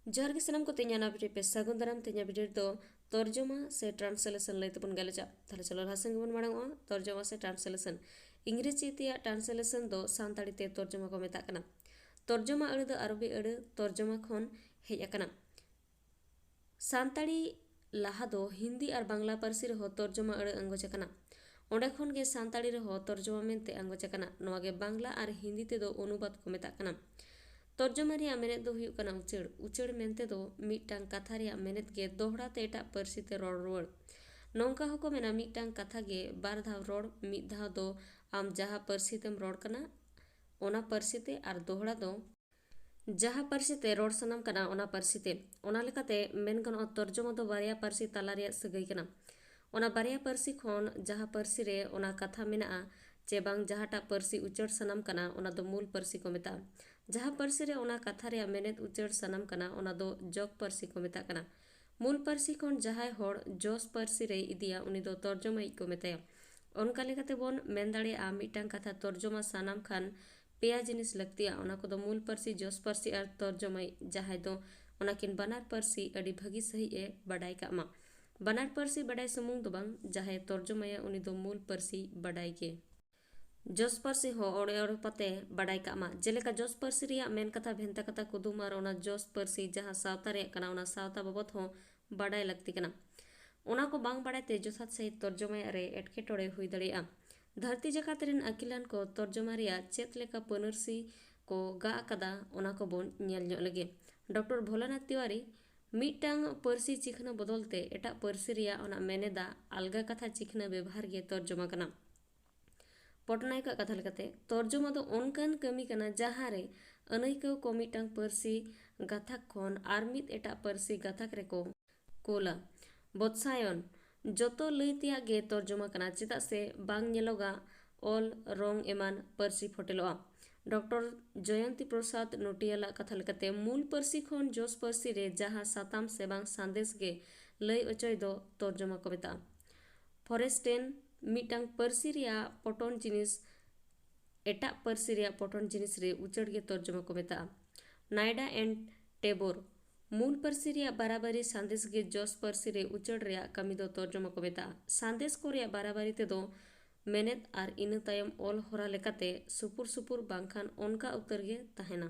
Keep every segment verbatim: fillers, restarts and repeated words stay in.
ᱡᱚᱦᱟᱨ ᱜᱮ ᱥᱟᱱᱟᱢ ᱠᱚ, ᱛᱮᱦᱮᱧᱟᱜ ᱱᱟᱣᱟ video ᱯᱮ ᱥᱟᱹᱜᱩᱱ ᱫᱟᱨᱟᱢ᱾ ᱛᱮᱦᱮᱧᱟᱜ video ᱨᱮᱫᱚ ᱛᱚᱨᱡᱚᱢᱟ ᱥᱮ translation ᱞᱟᱹᱭ ᱛᱮᱵᱚᱱ ᱜᱟᱞᱚᱪᱟ᱾ ᱛᱟᱦᱞᱮ ᱪᱚᱞᱚ ᱞᱟᱦᱟ ᱥᱮᱱ ᱜᱮᱵᱚᱱ ᱢᱟᱲᱟᱝᱚᱜᱼᱟ᱾ ᱛᱚᱨᱡᱚᱢᱟ ᱥᱮ translation, ᱤᱝᱨᱮᱡᱤ ᱛᱮᱭᱟᱜ translation ᱫᱚ ᱥᱟᱱᱛᱟᱲᱤ ᱛᱮ ᱛᱚᱨᱡᱚᱢᱟ ᱠᱚ ᱢᱮᱛᱟᱜ ᱠᱟᱱᱟ᱾ ᱛᱚᱨᱡᱚᱢᱟ ᱟᱹᱲᱟᱹ ᱫᱚ ᱟᱨᱚᱵᱤ ᱟᱹᱲᱟᱹ ᱛᱚᱨᱡᱚᱢᱟ ᱠᱷᱚᱱ ᱦᱮᱡ ᱟᱠᱟᱱᱟ᱾ ᱥᱟᱱᱛᱟᱲᱤ ᱞᱟᱦᱟ ᱫᱚ ᱦᱤᱱᱫᱤ ᱟᱨ ᱵᱟᱝᱞᱟ ᱯᱟᱹᱨᱥᱤ ᱨᱮᱦᱚᱸ ᱛᱚᱨᱡᱚᱢᱟ ᱟᱹᱲᱟᱹ ᱟᱸᱜᱚᱪ ᱟᱠᱟᱱᱟ᱾ ᱚᱸᱰᱮ ᱠᱷᱚᱱ ᱜᱮ ᱥᱟᱱᱛᱟᱲᱤ ᱨᱮᱦᱚᱸ ᱛᱚᱨᱡᱚᱢᱟ ᱢᱮᱱᱛᱮ ᱟᱸᱜᱚᱪ ᱟᱠᱟᱱᱟ᱾ ᱱᱚᱣᱟ ᱜᱮ ᱵᱟᱝᱞᱟ ᱟᱨ ᱦᱤᱱᱫᱤ ᱛᱮᱫᱚ ᱚᱱᱩᱵᱟᱫ ᱠᱚ ᱢᱮᱛᱟᱜ ᱠᱟᱱᱟ᱾ ᱛᱚᱨᱡᱚᱢᱟ ᱨᱮᱭᱟᱜ ᱢᱮᱱᱮᱫ ᱫᱚ ᱦᱩᱭᱩᱜ ᱠᱟᱱᱟ ᱩᱪᱟᱹᱲ᱾ ᱩᱪᱟᱹᱲ ᱢᱮᱱᱛᱮ ᱫᱚ ᱢᱤᱫᱴᱟᱝ ᱠᱟᱛᱷᱟ ᱨᱮᱭᱟᱜ ᱢᱮᱱᱮᱫ ᱜᱮ ᱫᱚᱦᱲᱟ ᱛᱮ ᱮᱴᱟᱜ ᱯᱟᱹᱨᱥᱤ ᱛᱮ ᱨᱚᱲ ᱨᱩᱣᱟᱹᱲ᱾ ᱱᱚᱝᱠᱟ ᱦᱚᱸᱠᱚ ᱢᱮᱱᱟ, ᱢᱤᱫᱴᱟᱝ ᱠᱟᱛᱷᱟ ᱜᱮ ᱵᱟᱨ ᱫᱷᱟᱣ ᱨᱚᱲ, ᱢᱤᱫ ᱫᱷᱟᱣ ᱫᱚ ᱟᱢ ᱡᱟᱦᱟᱸ ᱯᱟᱹᱨᱥᱤ ᱛᱮᱢ ᱨᱚᱲ ᱠᱟᱱᱟ, ᱚᱱᱟ ᱯᱟᱹᱨᱥᱤ ᱛᱮ, ᱟᱨ ᱫᱚᱦᱲᱟ ᱫᱚ ᱡᱟᱦᱟᱸ ᱯᱟᱹᱨᱥᱤ ᱛᱮ ᱨᱚᱲ ᱥᱟᱱᱟᱢ ᱠᱟᱱᱟ, ᱚᱱᱟ ᱯᱟᱹᱨᱥᱤ ᱛᱮ᱾ ᱚᱱᱟ ᱞᱮᱠᱟᱛᱮ ᱢᱮᱱ ᱜᱟᱱᱚᱜᱼᱟ, ᱛᱚᱨᱡᱚᱢᱟ ᱫᱚ ᱵᱟᱨᱭᱟ ᱯᱟᱹᱨᱥᱤ ᱛᱟᱞᱟ ᱨᱮᱭᱟᱜ ᱥᱟᱹᱜᱟᱹᱭ ᱠᱟᱱᱟ᱾ ᱚᱱᱟ ᱵᱟᱨᱭᱟ ᱯᱟᱹᱨᱥᱤ ᱠᱷᱚᱱ ᱡᱟᱦᱟᱸ ᱯᱟᱹᱨᱥᱤ ᱨᱮ ᱚᱱᱟ ᱠᱟᱛᱷᱟ ᱢᱮᱱᱟᱜᱼᱟ ᱪᱮ ᱵᱟᱝ, ᱡᱟᱦᱟᱸᱴᱟᱜ ᱯᱟᱹᱨᱥᱤ ᱩᱪᱟᱹᱲ ᱥᱟᱱᱟᱢ ᱠᱟᱱᱟ, ᱚᱱᱟ ᱫᱚ ᱢᱩᱞ ᱯᱟᱹᱨᱥᱤ ᱠᱚ ᱢᱮᱛᱟᱜᱼᱟ᱾ ᱡᱟᱦᱟᱸ ᱯᱟᱹᱨᱥᱤ ᱨᱮ ᱚᱱᱟ ᱠᱟᱛᱷᱟ ᱨᱮᱭᱟᱜ ᱢᱮᱱᱮᱫ ᱩᱪᱟᱹᱲ ᱥᱟᱱᱟᱢ ᱠᱟᱱᱟ, ᱚᱱᱟ ᱫᱚ ᱡᱚᱜᱽ ᱯᱟᱹᱨᱥᱤ ᱠᱚ ᱢᱮᱛᱟᱜ ᱠᱟᱱᱟ᱾ ᱢᱩᱞ ᱯᱟᱹᱨᱥᱤ ᱠᱷᱚᱱ ᱡᱟᱦᱟᱸᱭ ᱦᱚᱲ ᱡᱚᱥ ᱯᱟᱹᱨᱥᱤ ᱨᱮᱭ ᱤᱫᱤᱭᱟ, ᱩᱱᱤ ᱫᱚ ᱛᱚᱨᱡᱚᱢᱟᱭᱤᱡ ᱠᱚ ᱢᱮᱛᱟᱭᱟ᱾ ᱚᱱᱠᱟ ᱞᱮᱠᱟᱛᱮ ᱵᱚᱱ ᱢᱮᱱ ᱫᱟᱲᱮᱭᱟᱜᱼᱟ, ᱢᱤᱫᱴᱟᱝ ᱠᱟᱛᱷᱟ ᱛᱚᱨᱡᱚᱢᱟ ᱥᱟᱱᱟᱢ ᱠᱷᱟᱱ ᱯᱮᱭᱟ ᱡᱤᱱᱤᱥ ᱞᱟᱹᱠᱛᱤᱜᱼᱟ᱾ ᱚᱱᱟ ᱠᱚᱫᱚ ᱢᱩᱞ ᱯᱟᱹᱨᱥᱤ, ᱡᱚᱥ ᱯᱟᱹᱨᱥᱤ ᱟᱨ ᱛᱚᱨᱡᱚᱢᱟᱭᱤᱡ, ᱡᱟᱦᱟᱸᱭ ᱫᱚ ᱚᱱᱟᱠᱤᱱ ᱵᱟᱱᱟᱨ ᱯᱟᱹᱨᱥᱤ ᱟᱹᱰᱤ ᱵᱷᱟᱹᱜᱤ ᱥᱟᱺᱦᱤᱡ ᱮ ᱵᱟᱰᱟᱭ ᱠᱟᱜ ᱢᱟ᱾ ᱵᱟᱱᱟᱨ ᱯᱟᱹᱨᱥᱤ ᱵᱟᱰᱟᱭ ᱥᱩᱢᱩᱝ ᱫᱚ ᱵᱟᱝ, ᱡᱟᱦᱟᱸᱭ ᱛᱚᱨᱡᱚᱢᱟᱭᱟ, ᱩᱱᱤ ᱫᱚ ᱢᱩᱞ ᱯᱟᱹᱨᱥᱤ ᱵᱟᱰᱟᱭ ᱜᱮ᱾ ᱡᱚᱥ ᱯᱟᱹᱨᱥᱤ ᱦᱚᱸ ᱚᱲᱮ ᱚᱲᱯᱟᱛᱮ ᱵᱟᱰᱟᱭ ᱠᱟᱜ ᱢᱟ᱾ ᱡᱮᱞᱮᱠᱟ, ᱡᱚᱥ ᱯᱟᱹᱨᱥᱤ ᱨᱮᱭᱟᱜ ᱢᱮᱱ ᱠᱟᱛᱷᱟ, ᱵᱷᱮᱱᱛᱟ ᱠᱟᱛᱷᱟ, ᱠᱩᱫᱩᱢ ᱟᱨ ᱚᱱᱟ ᱡᱚᱥ ᱯᱟᱹᱨᱥᱤ ᱡᱟᱦᱟᱸ ᱥᱟᱶᱛᱟ ᱨᱮᱭᱟᱜ ᱠᱟᱱᱟ, ᱚᱱᱟ ᱥᱟᱶᱛᱟ ᱵᱟᱵᱚᱫ ᱦᱚᱸ ᱵᱟᱰᱟᱭ ᱞᱟᱹᱠᱛᱤ ᱠᱟᱱᱟ᱾ ᱚᱱᱟ ᱠᱚ ᱵᱟᱝ ᱵᱟᱰᱟᱭ ᱛᱮ ᱡᱚᱛᱷᱟᱛ ᱥᱟᱺᱦᱤᱡ ᱛᱚᱨᱡᱚᱢᱟᱭᱟᱜ ᱨᱮ ᱮᱴᱠᱮᱴᱚᱬᱮ ᱦᱩᱭ ᱫᱟᱲᱮᱭᱟᱜᱼᱟ᱾ ᱫᱷᱟᱹᱨᱛᱤ ᱡᱟᱠᱟᱛ ᱨᱮᱱ ᱟᱹᱠᱤᱞᱟᱱ ᱠᱚ ᱛᱚᱨᱡᱚᱢᱟ ᱨᱮᱭᱟᱜ ᱪᱮᱫ ᱞᱮᱠᱟ ᱯᱟᱹᱱᱟᱹᱨᱥᱤ ᱠᱚ ᱜᱟᱜ ᱟᱠᱟᱫᱟ, ᱚᱱᱟ ᱠᱚᱵᱚᱱ ᱧᱮᱞ ᱧᱚᱜ ᱞᱮᱜᱮ᱾ ᱰᱚᱠᱴᱚᱨ ᱵᱷᱳᱞᱟᱱᱟᱛᱷ ᱛᱤᱣᱟᱨᱤ ᱢᱤᱫᱴᱟᱝ ᱯᱟᱹᱨᱥᱤ ᱪᱤᱠᱷᱱᱟᱹ ᱵᱚᱫᱚᱞ ᱛᱮ ᱮᱴᱟᱜ ᱯᱟᱹᱨᱥᱤ ᱨᱮᱭᱟᱜ ᱚᱱᱟ ᱢᱮᱱᱮᱫᱟ ᱟᱞᱜᱟ ᱠᱟᱛᱷᱟ ᱪᱤᱠᱷᱱᱟᱹ ᱵᱮᱵᱷᱟᱨ ᱜᱮ ᱛᱚᱨᱡᱚᱢᱟ ᱠᱟᱱᱟ᱾ ᱯᱚᱴᱱᱟᱭᱮᱠ ᱟᱜ ᱠᱟᱛᱷᱟ ᱞᱮᱠᱟᱛᱮ, ᱛᱚᱨᱡᱚᱢᱟ ᱫᱚ ᱚᱱᱠᱟᱱ ᱠᱟᱹᱢᱤ ᱠᱟᱱᱟ, ᱡᱟᱦᱟᱸ ᱨᱮ ᱟᱹᱱᱟᱹᱭᱠᱟᱹᱣ ᱠᱚ ᱢᱤᱫᱴᱟᱝ ᱯᱟᱹᱨᱥᱤ ᱜᱟᱛᱷᱟᱠ ᱠᱷᱚᱱ ᱟᱨ ᱢᱤᱫ ᱮᱴᱟᱜ ᱯᱟᱹᱨᱥᱤ ᱜᱟᱛᱷᱟᱠ ᱨᱮᱠᱚ ᱠᱳᱞᱟ᱾ ᱵᱚᱛᱥᱟᱭᱚᱱ, ᱡᱚᱛᱚ ᱞᱟᱹᱭ ᱛᱮᱭᱟᱜ ᱜᱮ ᱛᱚᱨᱡᱚᱢᱟ ᱠᱟᱱᱟ, ᱪᱮᱫᱟᱜ ᱥᱮ ᱵᱟᱝ ᱧᱮᱞᱚᱜᱟ, ᱚᱞ, ᱨᱚᱝ ᱮᱢᱟᱱ ᱯᱟᱹᱨᱥᱤ ᱯᱷᱚᱴᱮᱞᱚᱜᱼᱟ᱾ ᱰᱚᱠᱴᱚᱨ ᱡᱚᱭᱚᱱᱛᱤ ᱯᱨᱚᱥᱟᱫᱽ ᱱᱚᱴᱤᱭᱟᱞᱟᱜ ᱠᱟᱛᱷᱟ ᱞᱮᱠᱟᱛᱮ, ᱢᱩᱞ ᱯᱟᱹᱨᱥᱤ ᱠᱷᱚᱱ ᱡᱚᱥ ᱯᱟᱹᱨᱥᱤ ᱨᱮ ᱡᱟᱦᱟᱸ ᱥᱟᱛᱟᱢ ᱥᱮ ᱵᱟᱝ ᱥᱟᱸᱫᱮᱥ ᱜᱮ ᱞᱟᱹᱭ ᱚᱪᱚᱭ ᱫᱚ ᱛᱚᱨᱡᱚᱢᱟ ᱠᱚ ᱢᱮᱛᱟᱜᱼᱟ᱾ ᱯᱷᱚᱨᱮᱥᱴᱮᱱ, ᱢᱤᱫᱴᱟᱝ ᱯᱟᱹᱨᱥᱤ ᱨᱮᱭᱟᱜ ᱯᱚᱴᱚᱱ ᱡᱤᱱᱤᱥ ᱮᱴᱟᱜ ᱯᱟᱹᱨᱥᱤ ᱨᱮᱭᱟᱜ ᱯᱚᱴᱚᱱ ᱡᱤᱱᱤᱥ ᱨᱮ ᱩᱪᱟᱹᱲ ᱜᱮ ᱛᱚᱨᱡᱚᱢᱟ ᱠᱚ ᱢᱮᱛᱟᱜᱼᱟ᱾ ᱱᱟᱭᱰᱟ and ᱴᱮᱵᱳᱨ, ᱢᱩᱞ ᱯᱟᱹᱨᱥᱤ ᱨᱮᱭᱟᱜ ᱵᱟᱨᱟᱵᱟᱨᱤ ᱥᱟᱸᱫᱮᱥ ᱜᱮ ᱡᱚᱥ ᱯᱟᱹᱨᱥᱤ ᱨᱮ ᱩᱪᱟᱹᱲ ᱨᱮᱭᱟᱜ ᱠᱟᱹᱢᱤ ᱫᱚ ᱛᱚᱨᱡᱚᱢᱟ ᱠᱚ ᱢᱮᱛᱟᱜᱼᱟ᱾ ᱥᱟᱸᱫᱮᱥ ᱠᱚ ᱨᱮᱭᱟᱜ ᱵᱟᱨᱟᱵᱟᱨᱤ ᱛᱮᱫᱚ ᱢᱮᱱᱮᱛ ᱟᱨ ᱤᱱᱟᱹ ᱛᱟᱭᱚᱢ ᱚᱞ ᱦᱚᱨᱟ ᱞᱮᱠᱟᱛᱮ ᱥᱩᱯᱩᱨ ᱥᱩᱯᱩᱨ ᱵᱟᱝᱠᱷᱟᱱ ᱚᱱᱠᱟ ᱩᱛᱟᱹᱨ ᱜᱮ ᱛᱟᱦᱮᱱᱟ᱾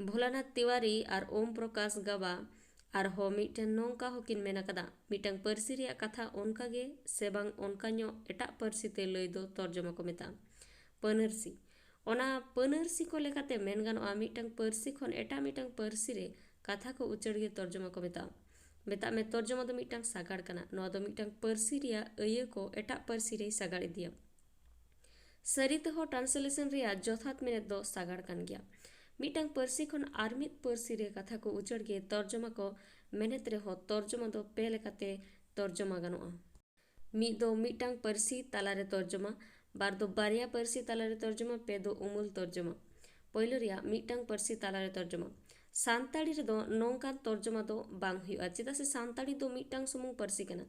ᱵᱷᱳᱞᱟᱱᱟᱛᱷ ᱛᱤᱣᱟᱨᱤ ᱟᱨ ᱳᱢ ᱯᱨᱚᱠᱟᱥ ᱜᱟᱵᱟ ᱟᱨᱦᱚᱸ ᱢᱤᱫᱴᱮᱱ ᱱᱚᱝᱠᱟ ᱦᱚᱸᱠᱤᱱ ᱢᱮᱱ ᱟᱠᱟᱫᱟ, ᱢᱤᱫᱴᱟᱝ ᱯᱟᱹᱨᱥᱤ ᱨᱮᱭᱟᱜ ᱠᱟᱛᱷᱟ ᱚᱱᱠᱟ ᱜᱮ ᱥᱮ ᱵᱟᱝ ᱚᱱᱠᱟ ᱧᱚᱜ ᱮᱴᱟᱜ ᱯᱟᱹᱨᱥᱤ ᱛᱮ ᱞᱟᱹᱭ ᱫᱚ ᱛᱚᱨᱡᱚᱢᱟ ᱠᱚ ᱢᱮᱛᱟᱜᱼᱟ᱾ ᱯᱟᱹᱱᱟᱹᱨᱥᱤ᱾ ᱚᱱᱟ ᱯᱟᱹᱱᱟᱹᱨᱥᱤ ᱠᱚ ᱞᱮᱠᱟᱛᱮ ᱢᱮᱱ ᱜᱟᱱᱚᱜᱼᱟ, ᱢᱤᱫᱴᱟᱝ ᱯᱟᱹᱨᱥᱤ ᱠᱷᱚᱱ ᱮᱴᱟᱜ ᱢᱤᱫᱴᱟᱝ ᱯᱟᱹᱨᱥᱤ ᱨᱮ ᱠᱟᱛᱷᱟ ᱠᱚ ᱩᱪᱟᱹᱲ ᱜᱮ ᱛᱚᱨᱡᱚᱢᱟ ᱠᱚ ᱢᱮᱛᱟᱜᱼᱟ᱾ ᱢᱮᱛᱟᱜ ᱢᱮ, ᱛᱚᱨᱡᱚᱢᱟ ᱫᱚ ᱢᱤᱫᱴᱟᱝ ᱥᱟᱜᱟᱲ ᱠᱟᱱᱟ᱾ ᱱᱚᱣᱟ ᱫᱚ ᱢᱤᱫᱴᱟᱝ ᱯᱟᱹᱨᱥᱤ ᱨᱮᱭᱟᱜ ᱟᱹᱭᱟᱹ ᱠᱚ ᱮᱴᱟᱜ ᱯᱟᱹᱨᱥᱤ ᱨᱮᱭ ᱥᱟᱜᱟᱲ ᱤᱫᱤᱭᱟ᱾ ᱥᱟᱹᱨᱤ ᱛᱮᱦᱚᱸ ᱴᱨᱟᱱᱥᱞᱮᱥᱚᱱ ᱨᱮᱭᱟᱜ ᱡᱚᱛᱷᱟᱛ ᱢᱮᱱᱮᱛ ᱫᱚ ᱥᱟᱜᱟᱲ ᱠᱟᱱ ᱜᱮᱭᱟ᱾ ᱢᱤᱫᱴᱟᱝ ᱯᱟᱹᱨᱥᱤ ᱠᱷᱚᱱ ᱟᱨ ᱢᱤᱫ ᱯᱟᱹᱨᱥᱤ ᱨᱮ ᱠᱟᱛᱷᱟ ᱠᱚ ᱩᱪᱟᱹᱲ ᱜᱮ ᱛᱚᱨᱡᱚᱢᱟ ᱠᱚ ᱢᱮᱱᱮᱛ ᱨᱮᱦᱚᱸ ᱛᱚᱨᱡᱚᱢᱟ ᱫᱚ ᱯᱮ ᱞᱮᱠᱟᱛᱮ ᱛᱚᱨᱡᱚᱢᱟ ᱜᱟᱱᱚᱜᱼᱟ᱾ ᱢᱤᱫ ᱫᱚ ᱢᱤᱫᱴᱟᱝ ᱯᱟᱹᱨᱥᱤ ᱛᱟᱞᱟᱨᱮ ᱛᱚᱨᱡᱚᱢᱟ, ᱵᱟᱨ ᱫᱚ ᱵᱟᱨᱭᱟ ᱯᱟᱹᱨᱥᱤ ᱛᱟᱞᱟᱨᱮ ᱛᱚᱨᱡᱚᱢᱟ, ᱯᱮ ᱫᱚ ᱩᱢᱩᱞ ᱛᱚᱨᱡᱚᱢᱟ᱾ ᱯᱳᱭᱞᱳ ᱨᱮᱭᱟᱜ ᱢᱤᱫᱴᱟᱝ ᱯᱟᱹᱨᱥᱤ ᱛᱟᱞᱟᱨᱮ ᱛᱚᱨᱡᱚᱢᱟ᱾ ᱥᱟᱱᱛᱟᱲᱤ ᱨᱮᱫᱚ ᱱᱚᱝᱠᱟᱱ ᱛᱚᱨᱡᱚᱢᱟ ᱫᱚ ᱵᱟᱝ ᱦᱩᱭᱩᱜᱼᱟ, ᱪᱮᱫᱟᱜ ᱥᱮ ᱥᱟᱱᱛᱟᱲᱤ ᱫᱚ ᱢᱤᱫᱴᱟᱝ ᱥᱩᱢᱩᱝ ᱯᱟᱹᱨᱥᱤ ᱠᱟᱱᱟ᱾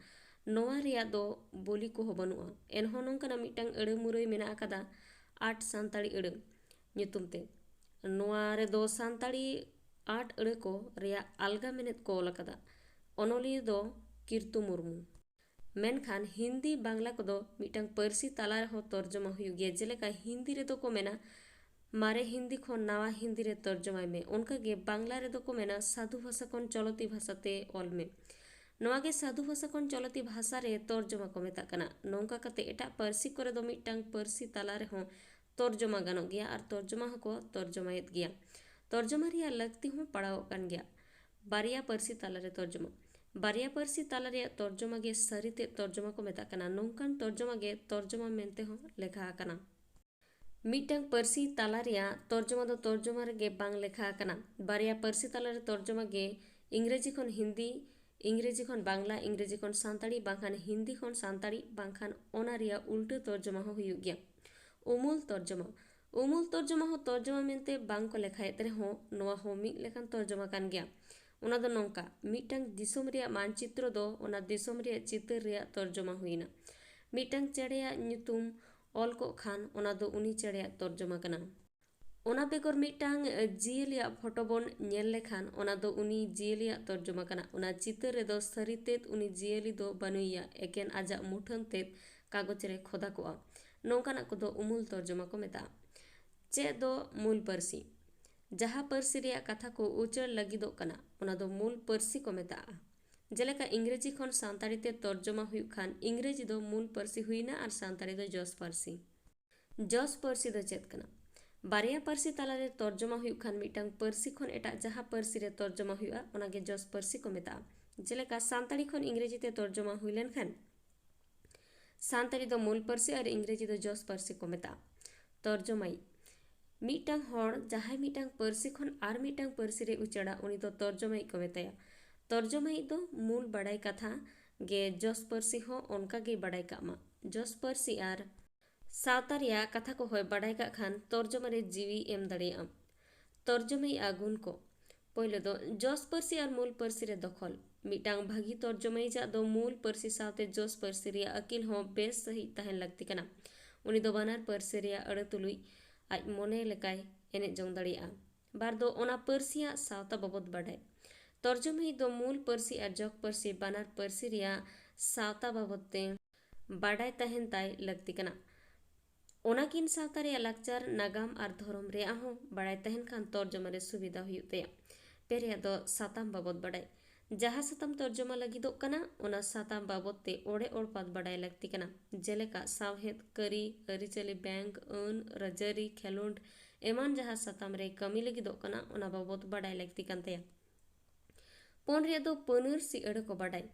ᱱᱚᱣᱟ ᱨᱮᱭᱟᱜ ᱫᱚ ᱵᱳᱞᱤ ᱠᱚᱦᱚᱸ ᱵᱟᱹᱱᱩᱜᱼᱟ᱾ ᱮᱱᱦᱚᱸ ᱱᱚᱝᱠᱟᱱᱟᱜ ᱢᱤᱫᱴᱟᱝ ᱟᱹᱲᱟᱹ ᱢᱩᱨᱟᱹᱭ ᱢᱮᱱᱟᱜ ᱟᱠᱟᱫᱟ, ᱟᱴ ᱥᱟᱱᱛᱟᱲᱤ ᱟᱹᱲᱟᱹ ᱧᱩᱛᱩᱢ ᱛᱮ᱾ ᱱᱚᱣᱟ ᱨᱮᱫᱚ ᱥᱟᱱᱛᱟᱲᱤ ᱟᱴ ᱟᱹᱲᱟᱹ ᱠᱚ ᱨᱮᱭᱟᱜ ᱟᱞᱜᱟ ᱢᱮᱱᱮᱛ ᱠᱚ ᱚᱞ ᱟᱠᱟᱫᱟ᱾ ᱚᱱᱚᱞᱤᱭᱟᱹ ᱫᱚ ᱠᱤᱨᱛᱩ ᱢᱩᱨᱢᱩ᱾ ᱢᱮᱱᱠᱷᱟᱱ ᱦᱤᱱᱫᱤ ᱵᱟᱝᱞᱟ ᱠᱚᱫᱚ ᱢᱤᱫᱴᱟᱝ ᱯᱟᱹᱨᱥᱤ ᱛᱟᱞᱟ ᱨᱮᱦᱚᱸ ᱛᱚᱨᱡᱚᱢᱟ ᱦᱩᱭᱩᱜ ᱜᱮᱭᱟ᱾ ᱡᱮᱞᱮᱠᱟ ᱦᱤᱱᱫᱤ ᱨᱮᱫᱚ ᱠᱚ ᱢᱮᱱᱟ, "ᱢᱟᱨᱮ ᱦᱤᱱᱫᱤ ᱠᱷᱚᱱ ᱱᱟᱣᱟ ᱦᱤᱱᱫᱤ ᱨᱮ ᱛᱚᱨᱡᱚᱢᱟᱭ ᱢᱮ", ᱚᱱᱠᱟᱜᱮ ᱵᱟᱝᱞᱟ ᱨᱮᱫᱚ ᱠᱚ ᱢᱮᱱᱟ, "ᱥᱟᱫᱷᱩ ᱵᱷᱟᱥᱟ ᱠᱷᱚᱱ ᱪᱚᱞᱚᱛᱤ ᱵᱷᱟᱥᱟᱛᱮ ᱚᱞ ᱢᱮ"᱾ ᱱᱚᱣᱟ ᱜᱮ ᱥᱟᱫᱷᱩ ᱵᱷᱟᱥᱟ ᱠᱷᱚᱱ ᱪᱚᱞᱚᱛᱤ ᱵᱷᱟᱥᱟ ᱨᱮ ᱛᱚᱨᱡᱚᱢᱟ ᱠᱚ ᱢᱮᱛᱟᱜ ᱠᱟᱱᱟ᱾ ᱱᱚᱝᱠᱟ ᱠᱟᱛᱮ ᱮᱴᱟᱜ ᱯᱟᱹᱨᱥᱤ ᱠᱚᱨᱮ ᱫᱚ ᱢᱤᱫᱴᱟᱝ ᱯᱟᱹᱨᱥᱤ ᱛᱟᱞᱟ ᱨᱮᱦᱚᱸ ᱛᱚᱨᱡᱚᱢᱟ ᱜᱟᱱᱚᱜ ᱜᱮᱭᱟ ᱟᱨ ᱛᱚᱨᱡᱚᱢᱟ ᱦᱚᱸᱠᱚ ᱛᱚᱨᱡᱚᱢᱟᱭᱮᱫ ᱜᱮᱭᱟ᱾ ᱛᱚᱨᱡᱚᱢᱟ ᱨᱮᱭᱟᱜ ᱞᱟᱹᱠᱛᱤ ᱦᱚᱸ ᱯᱟᱲᱟᱣᱚᱜ ᱠᱟᱱ ᱜᱮᱭᱟ᱾ ᱵᱟᱨᱭᱟ ᱯᱟᱹᱨᱥᱤ ᱛᱟᱞᱟᱨᱮ ᱛᱚᱨᱡᱚᱢᱟ᱾ ᱵᱟᱨᱭᱟ ᱯᱟᱹᱨᱥᱤ ᱛᱟᱞᱟ ᱨᱮᱭᱟᱜ ᱛᱚᱨᱡᱚᱢᱟ ᱜᱮ ᱥᱟᱹᱨᱤᱛᱮ ᱛᱚᱨᱡᱚᱢᱟ ᱠᱚ ᱢᱮᱛᱟᱜ ᱠᱟᱱᱟ᱾ ᱱᱚᱝᱠᱟᱱ ᱛᱚᱨᱡᱚᱢᱟ ᱜᱮ ᱛᱚᱨᱡᱚᱢᱟ ᱢᱮᱱᱛᱮ ᱦᱚᱸ ᱞᱮᱠᱷᱟ ᱟᱠᱟᱱᱟ᱾ ᱢᱤᱫᱴᱟᱝ ᱯᱟᱹᱨᱥᱤ ᱛᱟᱞᱟ ᱨᱮᱭᱟᱜ ᱛᱚᱨᱡᱚᱢᱟ ᱫᱚ ᱛᱚᱨᱡᱚᱢᱟ ᱨᱮᱜᱮ ᱵᱟᱝ ᱞᱮᱠᱷᱟ ᱟᱠᱟᱱᱟ᱾ ᱵᱟᱨᱭᱟ ᱯᱟᱹᱨᱥᱤ ᱛᱟᱞᱟᱨᱮ ᱛᱚᱨᱡᱚᱢᱟ ᱜᱮ ᱤᱝᱨᱮᱡᱤ ᱠᱷᱚᱱ ᱦᱤᱱᱫᱤ, ᱤᱝᱨᱮᱡᱤ ᱠᱷᱚᱱ ᱵᱟᱝᱞᱟ, ᱤᱝᱨᱮᱡᱤ ᱠᱷᱚᱱ ᱥᱟᱱᱛᱟᱲᱤ, ᱵᱟᱝᱠᱷᱟᱱ ᱦᱤᱱᱫᱤ ᱠᱷᱚᱱ ᱥᱟᱱᱛᱟᱲᱤ, ᱵᱟᱝᱠᱷᱟᱱ ᱚᱱᱟ ᱨᱮᱭᱟᱜ ᱩᱞᱴᱟᱹ ᱛᱚᱨᱡᱚᱢᱟ ᱦᱚᱸ ᱦᱩᱭᱩᱜ ᱜᱮᱭᱟ᱾ ᱩᱢᱩᱞ ᱛᱚᱨᱡᱚᱢᱟ᱾ ᱩᱢᱩᱞ ᱛᱚᱨᱡᱚᱢᱟ ᱦᱚᱸ ᱛᱚᱨᱡᱚᱢᱟ ᱢᱮᱱᱛᱮ ᱵᱟᱝ ᱠᱚ ᱞᱮᱠᱷᱟᱭᱮᱫ ᱨᱮᱦᱚᱸ, ᱱᱚᱣᱟ ᱦᱚᱸ ᱢᱤᱫ ᱞᱮᱠᱟᱱ ᱛᱚᱨᱡᱚᱢᱟ ᱠᱟᱱ ᱜᱮᱭᱟ᱾ ᱚᱱᱟ ᱫᱚ ᱱᱚᱝᱠᱟ, ᱢᱤᱫᱴᱟᱝ ᱫᱤᱥᱚᱢ ᱨᱮᱭᱟᱜ ᱢᱟᱱᱪᱤᱛᱨᱚ ᱫᱚ ᱚᱱᱟ ᱫᱤᱥᱚᱢ ᱨᱮᱭᱟᱜ ᱪᱤᱛᱟᱹᱨ ᱨᱮᱭᱟᱜ ᱛᱚᱨᱡᱚᱢᱟ ᱦᱩᱭᱱᱟ᱾ ᱢᱤᱫᱴᱟᱝ ᱪᱮᱬᱮᱭᱟᱜ ᱧᱩᱛᱩᱢ ᱚᱞ ᱠᱚᱜ ᱠᱷᱟᱱ, ᱚᱱᱟ ᱫᱚ ᱩᱱᱤ ᱪᱮᱬᱮᱭᱟᱜ ᱛᱚᱨᱡᱚᱢᱟ ᱠᱟᱱᱟ᱾ ᱚᱱᱟ ᱵᱮᱜᱚᱨ ᱢᱤᱫᱴᱟᱝ ᱡᱤᱭᱟᱹᱞᱤᱭᱟᱜ ᱯᱷᱳᱴᱳ ᱵᱚᱱ ᱧᱮᱞ ᱞᱮᱠᱷᱟᱱ, ᱚᱱᱟ ᱫᱚ ᱩᱱᱤ ᱡᱤᱭᱟᱹᱞᱤᱭᱟᱜ ᱛᱚᱨᱡᱚᱢᱟ ᱠᱟᱱᱟ᱾ ᱚᱱᱟ ᱪᱤᱛᱟᱹᱨ ᱨᱮᱫᱚ ᱥᱟᱹᱨᱤ ᱛᱮᱫ ᱩᱱᱤ ᱡᱤᱭᱟᱹᱞᱤ ᱫᱚ ᱵᱟᱹᱱᱩᱭᱮᱭᱟ, ᱮᱠᱮᱱ ᱟᱡᱟᱜ ᱢᱩᱴᱷᱟᱹᱱ ᱛᱮᱫ ᱠᱟᱜᱚᱡᱽ ᱨᱮ ᱠᱷᱚᱫᱟ ᱠᱚᱜᱼᱟ᱾ ᱱᱚᱝᱠᱟᱱᱟᱜ ᱠᱚᱫᱚ ᱩᱢᱩᱞ ᱛᱚᱨᱡᱚᱢᱟ ᱠᱚ ᱢᱮᱛᱟᱜᱼᱟ᱾ ᱪᱮᱫ ᱫᱚ ᱢᱩᱞ ᱯᱟᱹᱨᱥᱤ? ᱡᱟᱦᱟᱸ ᱯᱟᱹᱨᱥᱤ ᱨᱮᱭᱟᱜ ᱠᱟᱛᱷᱟ ᱠᱚ ᱩᱪᱟᱹᱲ ᱞᱟᱹᱜᱤᱫᱚᱜ ᱠᱟᱱᱟ, ᱚᱱᱟ ᱫᱚ ᱢᱩᱞ ᱯᱟᱹᱨᱥᱤ ᱠᱚ ᱢᱮᱛᱟᱜᱼᱟ᱾ ᱡᱮᱞᱮᱠᱟ, ᱤᱝᱨᱮᱡᱤ ᱠᱷᱚᱱ ᱥᱟᱱᱛᱟᱲᱤ ᱛᱮ ᱛᱚᱨᱡᱚᱢᱟ ᱦᱩᱭᱩᱜ ᱠᱷᱟᱱ, ᱤᱝᱨᱮᱡᱤ ᱫᱚ ᱢᱩᱞ ᱯᱟᱹᱨᱥᱤ ᱦᱩᱭᱱᱟ ᱟᱨ ᱥᱟᱱᱛᱟᱲᱤ ᱫᱚ ᱡᱚᱥ ᱯᱟᱹᱨᱥᱤ᱾ ᱡᱚᱥ ᱯᱟᱹᱨᱥᱤ ᱫᱚ ᱪᱮᱫ ᱠᱟᱱᱟ? ᱵᱟᱨᱭᱟ ᱯᱟᱹᱨᱥᱤ ᱛᱟᱞᱟᱨᱮ ᱛᱚᱨᱡᱚᱢᱟ ᱦᱩᱭᱩᱜ ᱠᱷᱟᱱ, ᱢᱤᱫᱴᱟᱝ ᱯᱟᱹᱨᱥᱤ ᱠᱷᱚᱱ ᱮᱴᱟᱜ ᱡᱟᱦᱟᱸ ᱯᱟᱹᱨᱥᱤ ᱨᱮ ᱛᱚᱨᱡᱚᱢᱟ ᱦᱩᱭᱩᱜᱼᱟ, ᱚᱱᱟᱜᱮ ᱡᱚᱥ ᱯᱟᱹᱨᱥᱤ ᱠᱚ ᱢᱮᱛᱟᱜᱼᱟ᱾ ᱡᱮᱞᱮᱠᱟ, ᱥᱟᱱᱛᱟᱲᱤ ᱠᱷᱚᱱ ᱤᱝᱨᱮᱡᱤ ᱛᱮ ᱛᱚᱨᱡᱚᱢᱟ ᱦᱩᱭ ᱞᱮᱱᱠᱷᱟᱱ, ᱥᱟᱱᱛᱟᱲᱤ ᱫᱚ ᱢᱩᱞ ᱯᱟᱹᱨᱥᱤ ᱟᱨ ᱤᱝᱨᱮᱡᱤ ᱫᱚ ᱡᱚᱥ ᱯᱟᱹᱨᱥᱤ ᱠᱚ ᱢᱮᱛᱟᱜᱼᱟ᱾ ᱛᱚᱨᱡᱚᱢᱟᱭᱤᱡ᱾ ᱢᱤᱫᱴᱟᱝ ᱦᱚᱲ ᱡᱟᱦᱟᱸᱭ ᱢᱤᱫᱴᱟᱝ ᱯᱟᱹᱨᱥᱤ ᱠᱷᱚᱱ ᱟᱨ ᱢᱤᱫᱴᱟᱝ ᱯᱟᱹᱨᱥᱤ ᱨᱮ ᱩᱪᱟᱹᱲᱟ, ᱩᱱᱤ ᱫᱚ ᱛᱚᱨᱡᱚᱢᱟᱭᱤᱡ ᱠᱚ ᱢᱮᱛᱟᱭᱟ᱾ ᱛᱚᱨᱡᱚᱢᱟᱭᱤᱡ ᱫᱚ ᱢᱩᱞ ᱵᱟᱲᱟᱭ ᱠᱟᱛᱷᱟ ᱜᱮ ᱡᱚᱥ ᱯᱟᱹᱨᱥᱤ ᱦᱚᱸ ᱚᱱᱠᱟ ᱜᱮᱭ ᱵᱟᱲᱟᱭ ᱠᱟᱜ ᱢᱟ᱾ ᱡᱚᱥ ᱯᱟᱹᱨᱥᱤ ᱟᱨ ᱥᱟᱶᱛᱟ ᱨᱮᱭᱟᱜ ᱠᱟᱛᱷᱟ ᱠᱚ ᱦᱚᱸᱭ ᱵᱟᱲᱟᱭ ᱠᱟᱜ ᱠᱷᱟᱱ, ᱛᱚᱨᱡᱚᱢᱟ ᱨᱮ ᱡᱤᱣᱤ ᱮᱢ ᱫᱟᱲᱮᱭᱟᱜᱼᱟ᱾ ᱛᱚᱨᱡᱚᱢᱟᱭᱤᱡ ᱟᱜᱩᱱ ᱠᱚ᱾ ᱯᱳᱭᱞᱳ ᱫᱚ ᱡᱚᱥ ᱯᱟᱹᱨᱥᱤ ᱟᱨ ᱢᱩᱞ ᱯᱟᱹᱨᱥᱤ ᱨᱮ ᱫᱚᱠᱷᱚᱞ᱾ ᱢᱤᱫᱴᱟᱝ ᱵᱷᱟᱹᱜᱤ ᱛᱚᱨᱡᱚᱢᱟᱭᱤᱡᱟᱜ ᱫᱚ ᱢᱩᱞ ᱯᱟᱹᱨᱥᱤ ᱥᱟᱶᱛᱮ ᱡᱚᱥ ᱯᱟᱹᱨᱥᱤ ᱨᱮᱭᱟᱜ ᱟᱹᱠᱤᱞ ᱦᱚᱸ ᱵᱮᱥ ᱥᱟᱹᱦᱤᱡ ᱛᱟᱦᱮᱱ ᱞᱟᱹᱠᱛᱤ ᱠᱟᱱᱟ᱾ ᱩᱱᱤ ᱫᱚ ᱵᱟᱱᱟᱨ ᱯᱟᱹᱨᱥᱤ ᱨᱮᱭᱟᱜ ᱟᱹᱲᱟᱹ ᱛᱩᱞᱩᱡ ᱟᱡ ᱢᱚᱱᱮ ᱞᱮᱠᱟᱭ ᱮᱱᱮᱡ ᱡᱚᱝ ᱫᱟᱲᱮᱭᱟᱜᱼᱟ᱾ ᱵᱟᱨ ᱫᱚ ᱚᱱᱟ ᱯᱟᱹᱨᱥᱤᱭᱟᱜ ᱥᱟᱶᱛᱟ ᱵᱟᱵᱚᱫ ᱵᱟᱰᱟᱭ᱾ ᱛᱚᱨᱡᱚᱢᱟᱭᱤᱡ ᱫᱚ ᱢᱩᱞ ᱯᱟᱹᱨᱥᱤ ᱟᱨ ᱡᱚᱜᱽ ᱯᱟᱹᱨᱥᱤ ᱵᱟᱱᱟᱨ ᱯᱟᱹᱨᱥᱤ ᱨᱮᱭᱟᱜ ᱥᱟᱶᱛᱟ ᱵᱟᱵᱚᱫ ᱛᱮ ᱵᱟᱰᱟᱭ ᱛᱟᱦᱮᱱ ᱛᱟᱭ ᱞᱟᱹᱠᱛᱤ ᱠᱟᱱᱟ᱾ ᱚᱱᱟᱠᱤᱱ ᱥᱟᱶᱛᱟ ᱨᱮᱭᱟᱜ ᱞᱟᱠᱪᱟᱨ, ᱱᱟᱜᱟᱢ ᱟᱨ ᱫᱷᱚᱨᱚᱢ ᱨᱮᱭᱟᱜ ᱦᱚᱸ ᱵᱟᱲᱟᱭ ᱛᱟᱦᱮᱱ ᱠᱷᱟᱱ ᱛᱚᱨᱡᱚᱢᱟ ᱨᱮ ᱥᱩᱵᱤᱫᱷᱟ ᱦᱩᱭᱩᱜ ᱛᱟᱭᱟ᱾ ᱯᱮ ᱨᱮᱭᱟᱜ ᱫᱚ ᱥᱟᱛᱟᱢ ᱵᱟᱵᱚᱫ ᱵᱟᱰᱟᱭ᱾ ᱡᱟᱦᱟᱸ ᱥᱟᱛᱟᱢ ᱛᱚᱨᱡᱚᱢᱟ ᱞᱟᱹᱜᱤᱫᱚᱜ ᱠᱟᱱᱟ, ᱚᱱᱟ ᱥᱟᱛᱟᱢ ᱵᱟᱵᱚᱫ ᱛᱮ ᱚᱲᱮ ᱚᱲᱯᱟᱛ ᱵᱟᱰᱟᱭ ᱞᱟᱹᱠᱛᱤ ᱠᱟᱱᱟ᱾ ᱡᱮᱞᱮᱠᱟ, ᱥᱟᱶᱦᱮᱫ, ᱠᱟᱹᱨᱤ, ᱟᱹᱨᱤᱪᱟᱹᱞᱤ, ᱵᱮᱝᱠ, ᱟᱹᱱ, ᱨᱟᱡᱽᱟᱹᱨᱤ, ᱠᱷᱮᱞᱳᱸᱰ ᱮᱢᱟᱱ ᱡᱟᱦᱟᱸ ᱥᱟᱛᱟᱢ ᱨᱮ ᱠᱟᱹᱢᱤ ᱞᱟᱹᱜᱤᱫᱚᱜ ᱠᱟᱱᱟ, ᱚᱱᱟ ᱵᱟᱵᱚᱫ ᱵᱟᱰᱟᱭ ᱞᱟᱹᱠᱛᱤ ᱠᱟᱱ ᱛᱟᱭᱟ᱾ ᱯᱩᱱ ᱨᱮᱭᱟᱜ ᱫᱚ ᱯᱟᱹᱱᱟᱹᱨᱥᱤ ᱟᱹᱲᱟᱹ ᱠᱚ ᱵᱟᱰᱟᱭ᱾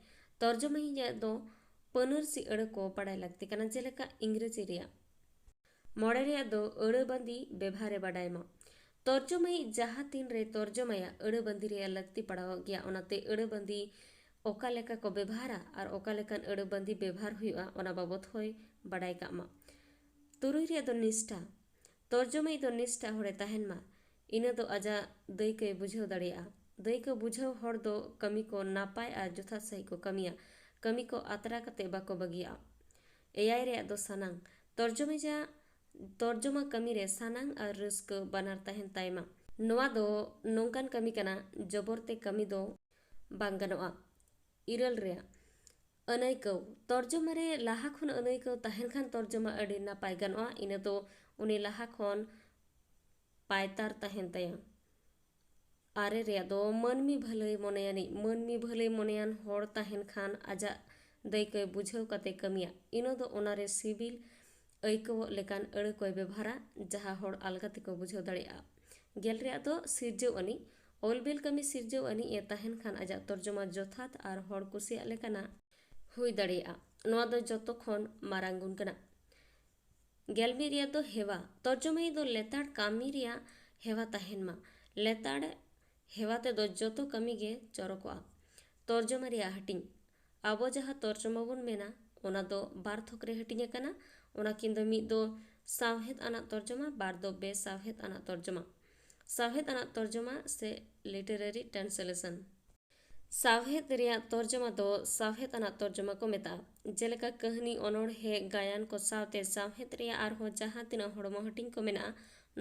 ᱛᱚᱨᱡᱚᱢᱟᱭᱤᱡᱟᱜ ᱫᱚ ᱯᱟᱹᱱᱟᱹᱨᱥᱤ ᱟᱹᱲᱟᱹ ᱠᱚ ᱵᱟᱰᱟᱭ ᱞᱟᱹᱠᱛᱤ ᱠᱟᱱᱟ, ᱡᱮᱞᱮᱠᱟ ᱤᱝᱨᱮᱡᱤ ᱨᱮᱭᱟᱜ᱾ ᱢᱚᱬᱮ ᱨᱮᱭᱟᱜ ᱫᱚ ᱟᱹᱲᱟᱹ ᱵᱟᱸᱫᱤ ᱵᱮᱵᱷᱟᱨ ᱮ ᱵᱟᱰᱟᱭ ᱢᱟ᱾ ᱛᱚᱨᱡᱚᱢᱟᱭᱤᱡ ᱡᱟᱦᱟᱸ ᱛᱤᱱ ᱨᱮ ᱛᱚᱨᱡᱚᱢᱟᱭᱟ, ᱟᱹᱲᱟᱹ ᱵᱟᱸᱫᱤ ᱨᱮᱭᱟᱜ ᱞᱟᱹᱠᱛᱤ ᱯᱟᱲᱟᱣᱚᱜ ᱜᱮᱭᱟ᱾ ᱚᱱᱟᱛᱮ ᱟᱹᱲᱟᱹ ᱵᱟᱸᱫᱤ ᱚᱠᱟ ᱞᱮᱠᱟ ᱠᱚ ᱵᱮᱵᱷᱟᱨᱟ ᱟᱨ ᱚᱠᱟ ᱞᱮᱠᱟᱱ ᱟᱹᱲᱟᱹ ᱵᱟᱸᱫᱤ ᱵᱮᱵᱷᱟᱨ ᱦᱩᱭᱩᱜᱼᱟ, ᱚᱱᱟ ᱵᱟᱵᱚᱫ ᱦᱚᱸᱭ ᱵᱟᱰᱟᱭ ᱠᱟᱜ ᱢᱟ᱾ ᱛᱩᱨᱩᱭ ᱨᱮᱭᱟᱜ ᱫᱚ ᱱᱤᱥᱴᱷᱟ᱾ ᱛᱚᱨᱡᱚᱢᱟᱭᱤᱡ ᱫᱚ ᱱᱤᱥᱴᱷᱟ ᱦᱚᱲᱮ ᱛᱟᱦᱮᱱ ᱢᱟ, ᱤᱱᱟᱹ ᱫᱚ ᱟᱡᱟᱜ ᱫᱟᱹᱭᱠᱟᱹᱭ ᱵᱩᱡᱷᱟᱹᱣ ᱫᱟᱲᱮᱭᱟᱜᱼᱟ᱾ ᱫᱟᱹᱭᱠᱟᱹ ᱵᱩᱡᱷᱟᱹᱣ ᱦᱚᱲ ᱫᱚ ᱠᱟᱹᱢᱤ ᱠᱚ ᱱᱟᱯᱟᱭ ᱟᱨ ᱡᱚᱛᱷᱟᱛ ᱥᱟᱹᱦᱤᱡ ᱠᱚ ᱠᱟᱹᱢᱤᱭᱟ᱾ ᱠᱟᱹᱢᱤ ᱠᱚ ᱟᱛᱨᱟ ᱠᱟᱛᱮ ᱵᱟᱠᱚ ᱵᱟᱹᱜᱤᱭᱟᱜᱼᱟ᱾ ᱮᱭᱟᱭ ᱨᱮᱭᱟᱜ ᱫᱚ ᱥᱟᱱᱟᱝ᱾ ᱛᱚᱨᱡᱚᱢᱟᱭᱤᱡᱟᱜ ᱛᱚᱨᱡᱚᱢᱟ ᱠᱟᱹᱢᱤ ᱨᱮ ᱥᱟᱱᱟᱝ ᱟᱨ ᱨᱟᱹᱥᱠᱟᱹ ᱵᱟᱱᱟᱨ ᱛᱟᱦᱮᱱ ᱛᱟᱭ ᱢᱟ᱾ ᱱᱚᱣᱟ ᱫᱚ ᱱᱚᱝᱠᱟᱱ ᱠᱟᱹᱢᱤ ᱠᱟᱱᱟ, ᱡᱚᱵᱚᱨ ᱛᱮ ᱠᱟᱹᱢᱤ ᱫᱚ ᱵᱟᱝ ᱜᱟᱱᱚᱜᱼᱟ᱾ ᱤᱨᱟᱹᱞ ᱨᱮᱭᱟᱜ ᱟᱹᱱᱟᱹᱭᱠᱟᱹᱣ᱾ ᱛᱚᱨᱡᱚᱢᱟ ᱨᱮ ᱞᱟᱦᱟ ᱠᱷᱚᱱ ᱟᱹᱱᱟᱹᱭᱠᱟᱹᱣ ᱛᱟᱦᱮᱱ ᱠᱷᱟᱱ ᱛᱚᱨᱡᱚᱢᱟ ᱟᱹᱰᱤ ᱱᱟᱯᱟᱭ ᱜᱟᱱᱚᱜᱼᱟ, ᱤᱱᱟᱹ ᱫᱚ ᱩᱱᱤ ᱞᱟᱦᱟ ᱠᱷᱚᱱ ᱯᱟᱭᱛᱟᱨ ᱛᱟᱦᱮᱱ ᱛᱟᱭᱟ᱾ ᱟᱨᱮ ᱨᱮᱭᱟᱜ ᱫᱚ ᱢᱟᱹᱱᱢᱤ ᱵᱷᱟᱹᱞᱟᱹᱭ ᱢᱚᱱᱮᱭᱟᱱᱤᱡ᱾ ᱢᱟᱹᱱᱢᱤ ᱵᱷᱟᱹᱞᱟᱹᱭ ᱢᱚᱱᱮᱭᱟᱱ ᱦᱚᱲ ᱛᱟᱦᱮᱱ ᱠᱷᱟᱱ ᱟᱡᱟᱜ ᱫᱟᱹᱭᱠᱟᱹᱭ ᱵᱩᱡᱷᱟᱹᱣ ᱠᱟᱛᱮ ᱠᱟᱹᱢᱤᱭᱟ, ᱤᱱᱟᱹ ᱫᱚ ᱚᱱᱟᱨᱮ ᱥᱤᱵᱤᱞ ᱟᱹᱭᱠᱟᱹᱣᱚᱜ ᱞᱮᱠᱟᱱ ᱟᱹᱲᱟᱹ ᱠᱚᱭ ᱵᱮᱵᱷᱟᱨᱟ, ᱡᱟᱦᱟᱸ ᱦᱚᱲ ᱟᱞᱜᱟ ᱛᱮᱠᱚ ᱵᱩᱡᱷᱟᱹᱣ ᱫᱟᱲᱮᱭᱟᱜᱼᱟ᱾ ᱜᱮᱞ ᱨᱮᱭᱟᱜ ᱫᱚ ᱥᱤᱨᱡᱟᱹᱣ ᱟᱹᱱᱤᱡ᱾ ᱚᱞ ᱵᱤᱞ ᱠᱟᱹᱢᱤ ᱥᱤᱨᱡᱟᱹᱣ ᱟᱹᱱᱤᱡ ᱮ ᱛᱟᱦᱮᱱ ᱠᱷᱟᱱ ᱟᱡᱟᱜ ᱛᱚᱨᱡᱚᱢᱟ ᱡᱚᱛᱷᱟᱛ ᱟᱨ ᱦᱚᱲ ᱠᱩᱥᱤᱭᱟᱜ ᱞᱮᱠᱟᱱᱟᱜ ᱦᱩᱭ ᱫᱟᱲᱮᱭᱟᱜᱼᱟ᱾ ᱱᱚᱣᱟ ᱫᱚ ᱡᱚᱛᱚ ᱠᱷᱚᱱ ᱢᱟᱨᱟᱝ ᱜᱩᱱ ᱠᱟᱱᱟ᱾ ᱜᱮᱞ ᱢᱤᱫ ᱨᱮᱭᱟᱜ ᱫᱚ ᱦᱮᱣᱟ᱾ ᱛᱚᱨᱡᱚᱢᱟᱭᱤᱡ ᱫᱚ ᱞᱮᱛᱟᱲ ᱠᱟᱹᱢᱤ ᱨᱮᱭᱟᱜ ᱦᱮᱣᱟ ᱛᱟᱦᱮᱱ ᱢᱟ᱾ ᱞᱮᱛᱟᱲ ᱦᱮᱣᱟ ᱛᱮᱫᱚ ᱡᱚᱛᱚ ᱠᱟᱹᱢᱤ ᱜᱮ ᱪᱚᱨᱚᱠᱚᱜᱼᱟ᱾ ᱛᱚᱨᱡᱚᱢᱟ ᱨᱮᱭᱟᱜ ᱦᱟᱹᱴᱤᱧ᱾ ᱟᱵᱚ ᱡᱟᱦᱟᱸ ᱛᱚᱨᱡᱚᱢᱟ ᱵᱚᱱ ᱢᱮᱱᱟ, ᱚᱱᱟ ᱫᱚ ᱵᱟᱨ ᱛᱷᱚᱠ ᱨᱮ ᱦᱟᱹᱴᱤᱧ ᱟᱠᱟᱱᱟ᱾ ᱚᱱᱟ ᱠᱤᱱ ᱫᱚ ᱢᱤᱫ ᱫᱚ ᱥᱟᱶᱦᱮᱫ ᱟᱱᱟᱜ ᱛᱚᱨᱡᱚᱢᱟ, ᱵᱟᱨ ᱫᱚ ᱵᱮᱥᱟᱶᱦᱮᱫ ᱟᱱᱟᱜ ᱛᱚᱨᱡᱚᱢᱟ᱾ ᱥᱟᱶᱦᱮᱫ ᱟᱱᱟᱜ ᱛᱚᱨᱡᱚᱢᱟ ᱥᱮ literary translation᱾ ᱥᱟᱶᱦᱮᱫ ᱨᱮᱭᱟᱜ ᱛᱚᱨᱡᱚᱢᱟ ᱫᱚ ᱥᱟᱶᱦᱮᱫ ᱟᱱᱟᱜ ᱛᱚᱨᱡᱚᱢᱟ ᱠᱚ ᱢᱮᱛᱟᱜᱼᱟ, ᱡᱮᱞᱮᱠᱟ ᱠᱟᱹᱦᱱᱤ, ᱚᱱᱚᱬᱦᱮ, ᱜᱟᱭᱟᱱ ᱠᱚ ᱥᱟᱶᱛᱮ ᱥᱟᱶᱦᱮᱫ ᱨᱮᱭᱟᱜ ᱟᱨᱦᱚᱸ ᱡᱟᱦᱟᱸ ᱛᱤᱱᱟᱹᱜ ᱦᱚᱲᱢᱚ ᱦᱟᱹᱴᱤᱧ ᱠᱚ ᱢᱮᱱᱟᱜᱼᱟ,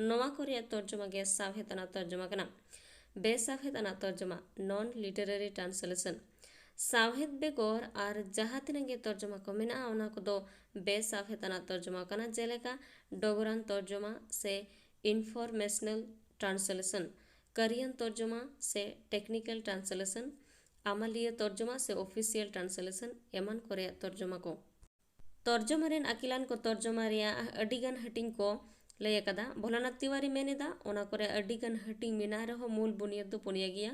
ᱱᱚᱣᱟ ᱠᱚ ᱨᱮᱭᱟᱜ ᱛᱚᱨᱡᱚᱢᱟ ᱜᱮ ᱥᱟᱶᱦᱮᱫ ᱟᱱᱟᱜ ᱛᱚᱨᱡᱚᱢᱟ ᱠᱟᱱᱟ᱾ ᱵᱮᱥᱟᱶᱦᱮᱫ ᱟᱱᱟᱜ ᱛᱚᱨᱡᱚᱢᱟ, non literary translation᱾ ᱥᱟᱶᱦᱮᱫ ᱵᱮᱜᱚᱨ ᱟᱨ ᱡᱟᱦᱟᱸ ᱛᱤᱱᱟᱹᱜ ᱜᱮ ᱛᱚᱨᱡᱚᱢᱟ ᱠᱚ ᱢᱮᱱᱟᱜᱼᱟ, ᱚᱱᱟ ᱠᱚᱫᱚ ᱵᱮᱥᱟᱶᱦᱮᱫ ᱟᱱᱟᱜ ᱛᱚᱨᱡᱚᱢᱟ ᱠᱟᱱᱟ, ᱡᱮᱞᱮᱠᱟ ᱰᱚᱜᱚᱨᱟᱱ ᱛᱚᱨᱡᱚᱢᱟ ᱥᱮ informational translation, ᱠᱟᱹᱨᱤᱭᱟᱱ ᱛᱚᱨᱡᱚᱢᱟ ᱥᱮ technical translation, ᱟᱢᱟᱞᱤᱭᱟᱹ ᱛᱚᱨᱡᱚᱢᱟ ᱥᱮ official translation ᱮᱢᱟᱱ ᱠᱚ ᱨᱮᱭᱟᱜ ᱛᱚᱨᱡᱚᱢᱟ ᱠᱚ᱾ ᱛᱚᱨᱡᱚᱢᱟ ᱨᱮᱱ ᱟᱹᱠᱤᱞᱟᱱ ᱠᱚ ᱛᱚᱨᱡᱚᱢᱟ ᱨᱮᱭᱟᱜ ᱟᱹᱰᱤᱜᱟᱱ ᱦᱟᱹᱴᱤᱧ ᱠᱚ ᱞᱟᱹᱭ ᱟᱠᱟᱫᱟ᱾ ᱵᱷᱳᱞᱟᱱᱟᱛᱷ ᱛᱤᱣᱟᱨᱤ ᱢᱮᱱ ᱮᱫᱟ, ᱚᱱᱟ ᱠᱚᱨᱮ ᱟᱹᱰᱤᱜᱟᱱ ᱦᱟᱹᱴᱤᱧ ᱢᱮᱱᱟᱜ ᱨᱮᱦᱚᱸ ᱢᱩᱞ ᱵᱩᱱᱤᱭᱟᱹᱫ ᱫᱚ ᱯᱩᱱᱭᱟᱹ ᱜᱮᱭᱟ᱾